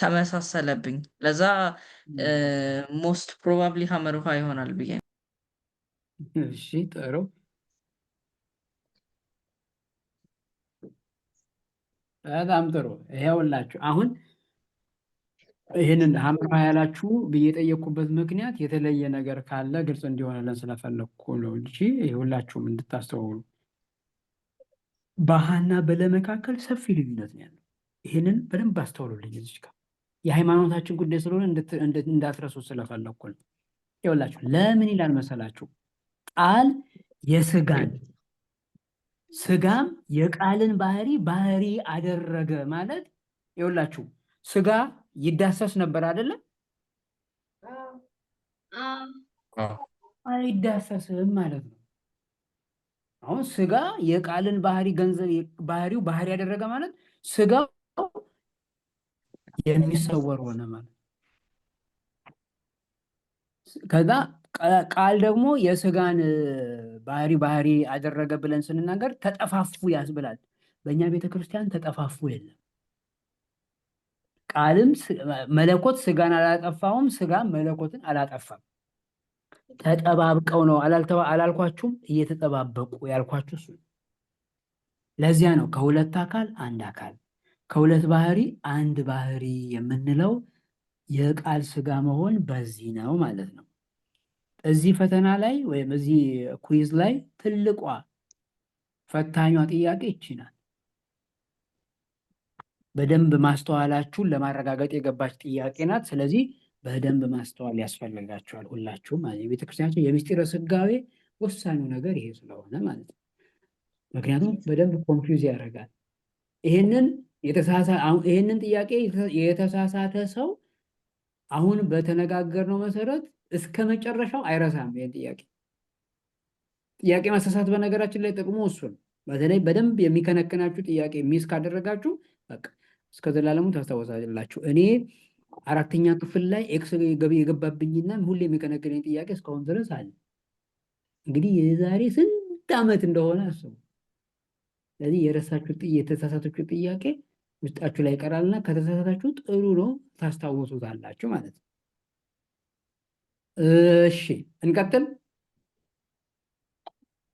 ተመሳሰለብኝ። ለዛ most probably ሀመሩ ሐ ይሆናል ብዬ ነው። እሺ ጥሩ፣ በጣም ጥሩ። ይኸውላችሁ አሁን ይህንን ሀመሩ ሐ ያላችሁ ብዬ የጠየቅኩበት ምክንያት የተለየ ነገር ካለ ግልጽ እንዲሆንልን ስለፈለግኩ ነው እንጂ ሁላችሁም እንድታስተውሉ በሀና በለ መካከል ሰፊ ልዩነት ነው ያለው። ይህንን በደንብ አስተውሉልኝ። እዚች ጋር የሃይማኖታችን ጉዳይ ስለሆነ እንዳትረሱ ስለፈለግኩ ነው። ይኸውላችሁ ለምን ይላል መሰላችሁ? ቃል የስጋን ስጋም የቃልን ባህሪ ባህሪ አደረገ ማለት፣ ይኸውላችሁ ስጋ ይዳሰስ ነበር አይደለም? አይዳሰስም ማለት ነው። አሁን ስጋ የቃልን ባህሪ ገንዘብ ባህሪው ባህሪ ያደረገ ማለት ስጋው የሚሰወር ሆነ ማለት። ከዛ ቃል ደግሞ የስጋን ባህሪ ባህሪ አደረገ ብለን ስንናገር ተጠፋፉ ያስብላል። በእኛ ቤተክርስቲያን ተጠፋፉ የለም። ቃልም መለኮት ስጋን አላጠፋውም፣ ስጋ መለኮትን አላጠፋም። ተጠባብቀው ነው አላልኳችሁም? እየተጠባበቁ ያልኳችሁ እሱ ነው። ለዚያ ነው ከሁለት አካል አንድ አካል፣ ከሁለት ባህሪ አንድ ባህሪ የምንለው፣ የቃል ስጋ መሆን በዚህ ነው ማለት ነው። እዚህ ፈተና ላይ ወይም እዚህ quiz ላይ ትልቋ ፈታኟ ጥያቄ ይቺ ናት። በደንብ ማስተዋላችሁን ለማረጋገጥ የገባች ጥያቄ ናት። ስለዚህ በደንብ ማስተዋል ያስፈልጋችኋል ሁላችሁም ማለት ነው። የቤተክርስቲያናችን የምስጢረ ስጋዌ ወሳኙ ነገር ይሄ ስለሆነ ማለት ነው። ምክንያቱም በደንብ confuse ያደርጋል። ይሄንን ጥያቄ የተሳሳተ ሰው አሁን በተነጋገርነው መሰረት እስከ መጨረሻው አይረሳም። ይሄን ጥያቄ መሳሳት በነገራችን ላይ ጥቅሙ እሱ ነው። በተለይ በደንብ የሚከነክናችሁ ጥያቄ miss ካደረጋችሁ በቃ እስከ ዘላለሙ ታስታውሳላችሁ። እኔ አራተኛ ክፍል ላይ X የገባብኝና ሁሌ የሚከነክነኝ ጥያቄ እስካሁን ድረስ አለ። እንግዲህ የዛሬ ስንት ዓመት እንደሆነ አስቡ። ስለዚህ የረሳችሁት የተሳሳታችሁ ጥያቄ ውስጣችሁ ላይ ይቀራልና ከተሳሳታችሁ ጥሩ ነው፣ ታስታውሱታላችሁ ማለት ነው። እሺ እንቀጥል።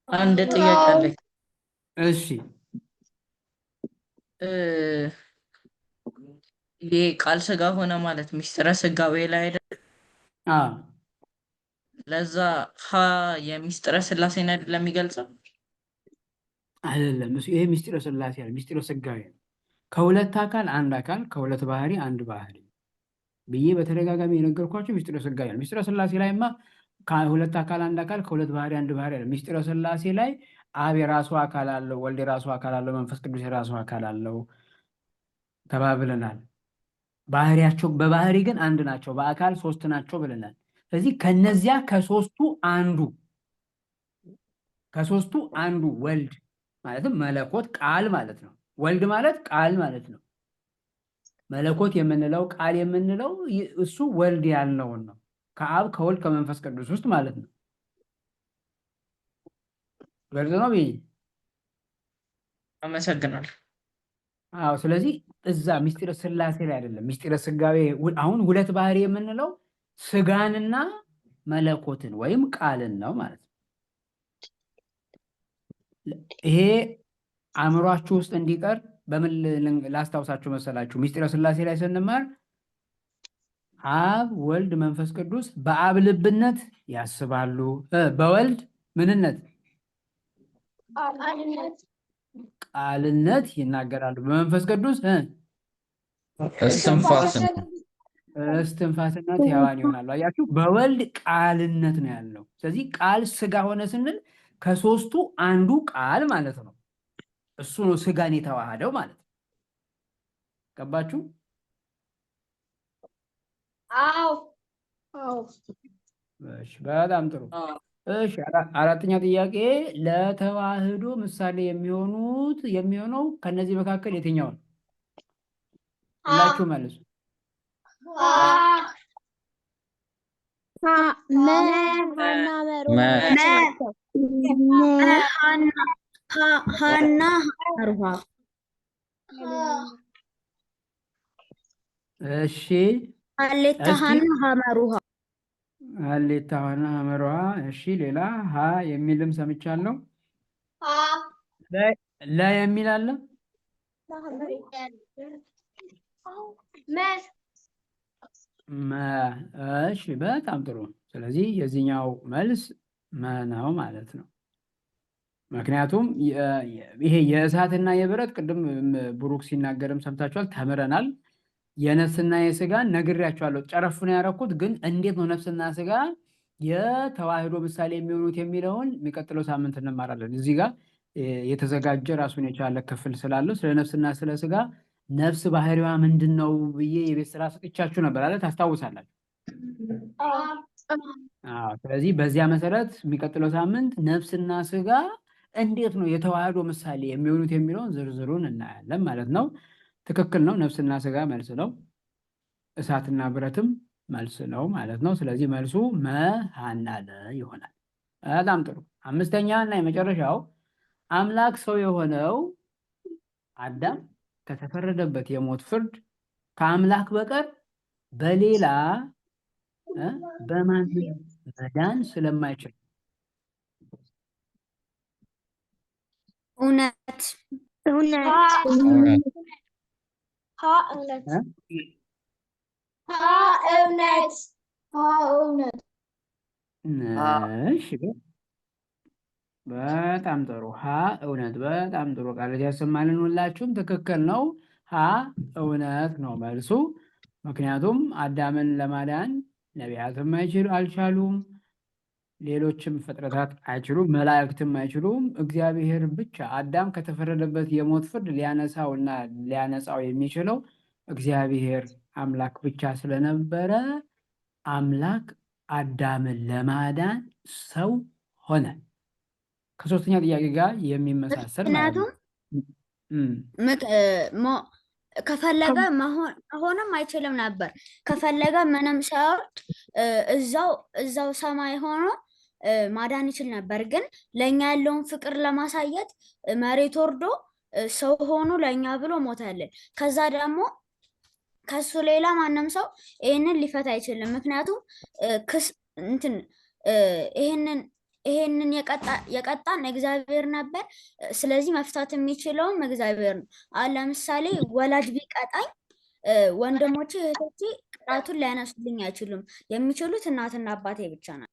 አንድ ጥያቄ አለኝ። እሺ። ይሄ ቃል ስጋ ሆነ ማለት ሚስጥረ ስጋዌ ላይ አይደል? አዎ። ለዛ ሀ የሚስጥረ ስላሴን አይደለም የሚገልጸው? አይደለም። ይሄ ሚስጥረ ስላሴ አይደለም፣ ሚስጥረ ስጋዌ ነው። ከሁለት አካል አንድ አካል፣ ከሁለት ባህሪ አንድ ባህሪ ብዬ በተደጋጋሚ የነገርኳቸው ሚስጥረ ስጋዌ ነው። ሚስጥረ ስላሴ ላይማ ከሁለት አካል አንድ አካል፣ ከሁለት ባህሪ አንድ ባህሪ አይደለም። ሚስጥረ ስላሴ ላይ አብ የራሱ አካል አለው፣ ወልድ የራሱ አካል አለው፣ መንፈስ ቅዱስ የራሱ አካል አለው ተባብለናል። ባህሪያቸው በባህሪ ግን አንድ ናቸው፣ በአካል ሶስት ናቸው ብለናል። ስለዚህ ከነዚያ ከሶስቱ አንዱ ወልድ ማለትም መለኮት ቃል ማለት ነው። ወልድ ማለት ቃል ማለት ነው። መለኮት የምንለው ቃል የምንለው እሱ ወልድ ያልነውን ነው። ከአብ ከወልድ ከመንፈስ ቅዱስ ውስጥ ማለት ነው። ግልጽ ነው ብዬ አመሰግናለሁ። አዎ። ስለዚህ እዛ ምስጢረ ስላሴ ላይ አይደለም ምስጢረ ስጋዌ። አሁን ሁለት ባህሪ የምንለው ስጋንና መለኮትን ወይም ቃልን ነው ማለት ነው። ይሄ አእምሯችሁ ውስጥ እንዲቀር በምን ላስታውሳችሁ መሰላችሁ? ምስጢረ ስላሴ ላይ ስንማር አብ ወልድ መንፈስ ቅዱስ በአብ ልብነት ያስባሉ፣ በወልድ ምንነት ቃልነት ቃልነት ይናገራሉ፣ በመንፈስ ቅዱስ እስትንፋስ እስትንፋስነት ሕያዋን ይሆናሉ። አያችሁ፣ በወልድ ቃልነት ነው ያለው። ስለዚህ ቃል ስጋ ሆነ ስንል ከሶስቱ አንዱ ቃል ማለት ነው። እሱ ነው ስጋን የተዋሃደው ማለት ነው። ገባችሁ? አዎ። አዎ። እሺ፣ በጣም ጥሩ። እሺ፣ አራተኛው ጥያቄ ለተዋህዶ ምሳሌ የሚሆኑት የሚሆነው ከነዚህ መካከል የትኛው ነው? ሁላችሁ መልሱ። መ ሀና መሮ መ ናቸው። ሀና ሀና ሩሃ። እሺ፣ ሀሌታ እስኪ ሀና ሀመሩሃ። ሀሌታ ሀና ሐመሩ ሐ። እሺ፣ ሌላ ሀ የሚልም ሰምቻለሁ። ለ ለ የሚል አለ? መ መ። እሺ፣ በጣም ጥሩ። ስለዚህ የዚህኛው መልስ መ ነው ማለት ነው። ምክንያቱም ይሄ የእሳትና የብረት ቅድም ብሩክ ሲናገርም ሰምታችኋል፣ ተምረናል። የነፍስና የስጋን ነግሬያችኋለሁ። ጨረፍ ነው ያደረኩት፣ ግን እንዴት ነው ነፍስና ስጋ የተዋህዶ ምሳሌ የሚሆኑት የሚለውን የሚቀጥለው ሳምንት እንማራለን። እዚህ ጋር የተዘጋጀ ራሱን የቻለ ክፍል ስላለው ስለ ነፍስና ስለ ስጋ ነፍስ ባህሪዋ ምንድን ነው ብዬ የቤት ስራ ሰጥቻችሁ ነበር አለ፣ ታስታውሳላችሁ? አዎ። ስለዚህ በዚያ መሰረት የሚቀጥለው ሳምንት ነፍስና ስጋ እንዴት ነው የተዋህዶ ምሳሌ የሚሆኑት የሚለውን ዝርዝሩን እናያለን ማለት ነው። ትክክል ነው። ነፍስና ስጋ መልስ ነው። እሳትና ብረትም መልስ ነው ማለት ነው። ስለዚህ መልሱ መ ሀና ለ ይሆናል። በጣም ጥሩ። አምስተኛ እና የመጨረሻው አምላክ ሰው የሆነው አዳም ከተፈረደበት የሞት ፍርድ ከአምላክ በቀር በሌላ በማንም መዳን ስለማይችል እውነት። እውነት። ሀ እውነት። እ? ሀ እውነት። ሀ እውነት። እሺ፣ በጣም ጥሩ። ሀ እውነት። በጣም ጥሩ ቃላት ያሰማልን። ሁላችሁም ትክክል ነው። ሀ እውነት ነው መልሱ። ምክንያቱም አዳምን ለማዳን ነቢያትም አልቻሉም፣ ሌሎችም ፍጥረታት አይችሉም፣ መላእክትም አይችሉም። እግዚአብሔር ብቻ አዳም ከተፈረደበት የሞት ፍርድ ሊያነሳውና ሊያነጻው የሚችለው እግዚአብሔር አምላክ ብቻ ስለነበረ አምላክ አዳምን ለማዳን ሰው ሆነ። ከሶስተኛ ጥያቄ ጋር የሚመሳሰል ማለት ነው። ምክንያቱም ከፈለገ መሆንም አይችልም ነበር። ከፈለገ ምንም ሳይወርድ እዛው እዛው ሰማይ ሆኖ ማዳን ይችል ነበር። ግን ለእኛ ያለውን ፍቅር ለማሳየት መሬት ወርዶ ሰው ሆኖ ለእኛ ብሎ ሞተልን። ከዛ ደግሞ ከሱ ሌላ ማንም ሰው ይሄንን ሊፈታ አይችልም። ምክንያቱም ክስ እንትን ይሄንን የቀጣን እግዚአብሔር ነበር። ስለዚህ መፍታት የሚችለውም እግዚአብሔር ነው። አሁን ለምሳሌ ወላጅ ቢቀጣኝ ወንድሞቼ እህቶቼ ቅጣቱን ሊያነሱልኝ አይችሉም። የሚችሉት እናትና አባቴ ብቻ ናቸው።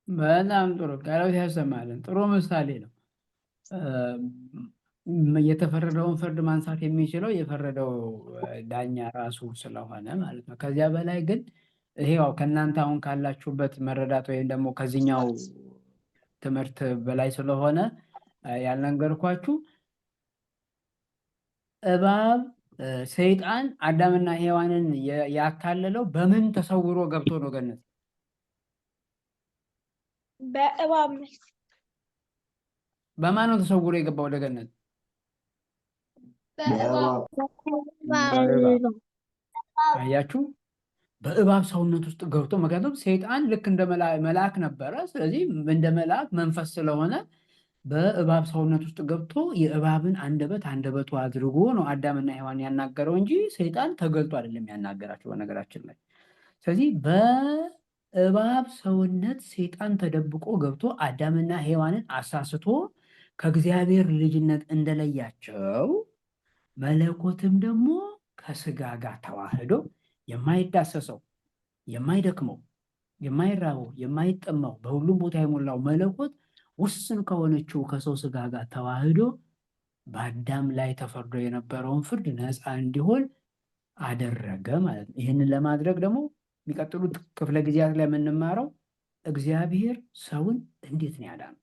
በጣም ጥሩ ቃላት ያሰማልን። ጥሩ ምሳሌ ነው። የተፈረደውን ፍርድ ማንሳት የሚችለው የፈረደው ዳኛ ራሱ ስለሆነ ማለት ነው። ከዚያ በላይ ግን ይሄው ከእናንተ አሁን ካላችሁበት መረዳት ወይም ደግሞ ከዚህኛው ትምህርት በላይ ስለሆነ ያልነገርኳችሁ እባብ ሰይጣን አዳምና ሔዋንን ያታለለው በምን ተሰውሮ ገብቶ ነው ገነት? በእባብ መልክ። በማን ነው ተሰውሮ የገባው ወደ ገነት? በእባብ። በእባብ። አያችሁ፣ በእባብ ሰውነት ውስጥ ገብቶ፣ ምክንያቱም ሰይጣን ልክ እንደ መልአክ ነበረ። ስለዚህ እንደ መልአክ መንፈስ ስለሆነ በእባብ ሰውነት ውስጥ ገብቶ የእባብን አንደበት አንደበቱ አድርጎ ነው አዳምና ሔዋን ያናገረው እንጂ ሰይጣን ተገልጦ አይደለም ያናገራቸው በነገራችን ላይ። ስለዚህ በእባብ ሰውነት ሰይጣን ተደብቆ ገብቶ አዳምና ሔዋንን አሳስቶ ከእግዚአብሔር ልጅነት እንደለያቸው መለኮትም ደግሞ ከስጋ ጋር ተዋህዶ የማይዳሰሰው፣ የማይደክመው፣ የማይራበው፣ የማይጠማው፣ በሁሉም ቦታ የሞላው መለኮት ውስን ከሆነችው ከሰው ስጋ ጋር ተዋህዶ በአዳም ላይ ተፈርዶ የነበረውን ፍርድ ነፃ እንዲሆን አደረገ ማለት ነው። ይህንን ለማድረግ ደግሞ የሚቀጥሉት ክፍለ ጊዜያት ላይ የምንማረው እግዚአብሔር ሰውን እንዴት ነው ያዳነው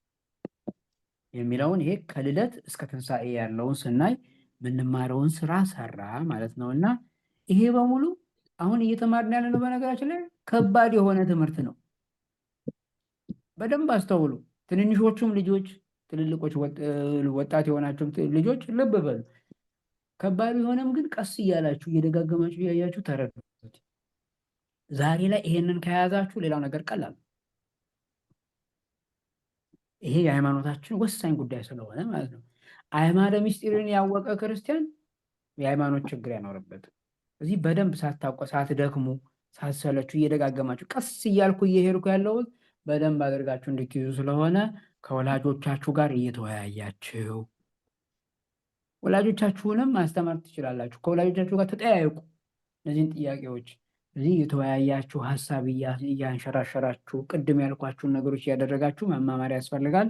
የሚለውን ይሄ ከልደት እስከ ትንሣኤ ያለውን ስናይ የምንማረውን ስራ ሰራ ማለት ነው። እና ይሄ በሙሉ አሁን እየተማርን ያለነው በነገራችን ላይ ከባድ የሆነ ትምህርት ነው። በደንብ አስተውሉ። ትንንሾቹም ልጆች፣ ትልልቆች ወጣት የሆናችሁም ልጆች ልብ በሉ። ከባድ ቢሆንም ግን ቀስ እያላችሁ እየደጋገማችሁ እያያችሁ ተረዱት። ዛሬ ላይ ይሄንን ከያዛችሁ ሌላው ነገር ቀላል ነው። ይሄ የሃይማኖታችን ወሳኝ ጉዳይ ስለሆነ ማለት ነው። አዕማደ ምስጢርን ያወቀ ክርስቲያን የሃይማኖት ችግር አይኖርበትም። እዚህ በደንብ ሳታውቁ፣ ሳትደክሙ፣ ሳትሰለችሁ እየደጋገማችሁ ቀስ እያልኩ እየሄድኩ ያለሁት በደንብ አድርጋችሁ እንድትይዙ ስለሆነ ከወላጆቻችሁ ጋር እየተወያያችሁ ወላጆቻችሁንም ማስተማር ትችላላችሁ። ከወላጆቻችሁ ጋር ተጠያየቁ እነዚህን ጥያቄዎች። እዚህ እየተወያያችሁ ሀሳብ እያንሸራሸራችሁ ቅድም ያልኳችሁን ነገሮች እያደረጋችሁ መማማር ያስፈልጋል።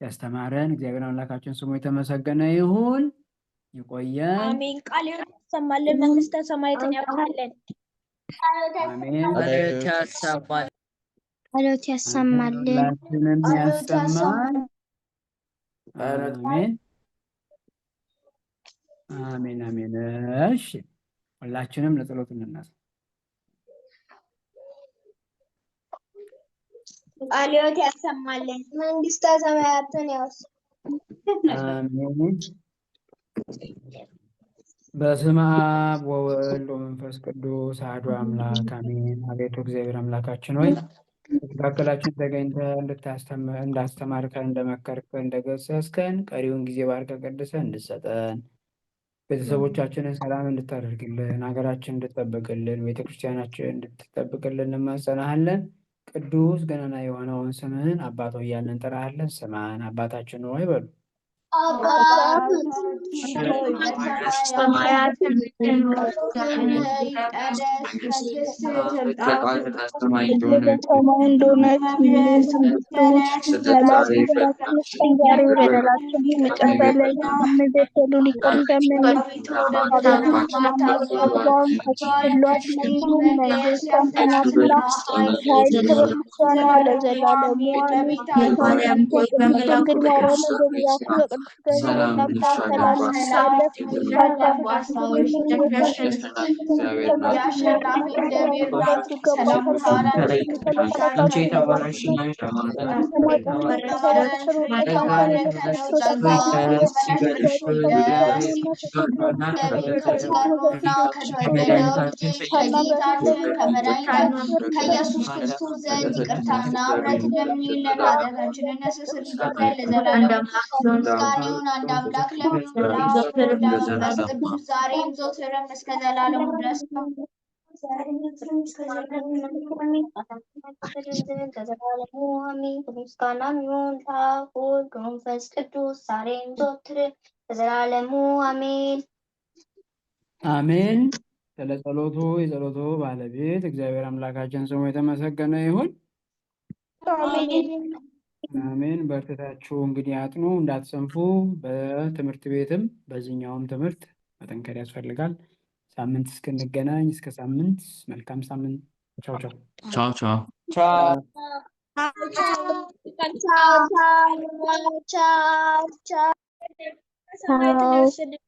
ያስተማረን እግዚአብሔር አምላካችን ስሙ የተመሰገነ ይሁን። ይቆየን። አሜን። ቃለ ሕይወት ያሰማልን፣ መንግስተ ሰማያትን ያብቃልን። አሜን። ቃለ ሕይወት ያሰማልን። ጸሎት ያሰማልን። ሁላችንም ያሰማን። አሜን አሜን አሜን። እሺ ሁላችንም ለጸሎት እንነሳ። ቃለ ሕይወት ያሰማልን፣ መንግስተ ሰማያትን ያውርሰን። አሜን። በስመ አብ ወወልድ ወመንፈስ ቅዱስ አሐዱ አምላክ አሜን። አቤቱ እግዚአብሔር አምላካችን ሆይ በመካከላችን ተገኝተህ እንዳስተማርከን፣ እንደመከርከን፣ እንደገሰስከን ቀሪውን ጊዜ ባርከህ ቀድሰህ እንድትሰጠን፣ ቤተሰቦቻችንን ሰላም እንድታደርግልን፣ ሀገራችን እንድትጠብቅልን፣ ቤተክርስቲያናችን እንድትጠብቅልን እንማጸናሃለን። ቅዱስ ገናና የሆነውን ስምህን አባቶ እያልን እንጠራሃለን። ስማን፣ አባታችን ሆይ በሉ። አባታችን ሆይ በሰማያት የምትኖር ስምህ ይቀደስ፣ መንግስትህ ትምጣ፣ በሰማይ እንደሆነች ዛሬ በደላችንን ይቅር በለን እኛም የበደሉንን ይቅር እንደምንል፣ አቤቱ ወደ ፈተና አታግባን፣ ከክፉ ሁሉ አድነን እንጂ መንግሥት ያንተ ናትና፣ ኃይል፣ ክብር፣ ምስጋና ለዘላለሙ አሜን። ድንግል ማርያም በመልአኩ በቅዱስ ገብርኤል ሰላምታ ሰላም እንልሻለን። አንቺ የተባረክሽ ነሽ። ከኢየሱስ ክርስቶስ ዘንድ ይቅርታና ምሕረት ለምኝልን ኃጢአታችንን ያስተሰርይልን ዘንድ ለዘላለሙ ምስጋና ይሁን አንድ አምላክ ለሚሆን ለአብ ለወልድ ለመንፈስ ቅዱስ ዛሬም ዘወትርም እስከ ዘላለሙ ድረስ። ምስጋናም ይሁን ለአብ ወወልድ ወመንፈስ ቅዱስ ዛሬም ዘወትርም ለዘላለሙ አሜን። አሜን። ስለ ጸሎቱ የጸሎቱ ባለቤት እግዚአብሔር አምላካችን ስሙ የተመሰገነ ይሁን። አሜን። በርትታችሁ እንግዲህ አጥኑ፣ እንዳትሰንፉ። በትምህርት ቤትም በዚህኛውም ትምህርት መጠንከር ያስፈልጋል። ሳምንት እስክንገናኝ፣ እስከ ሳምንት መልካም ሳምንት። ቻው ቻው። ቻው ቻው። ቻው። ቻው ቻው ቻው። ሰማያትን ያውርስልን።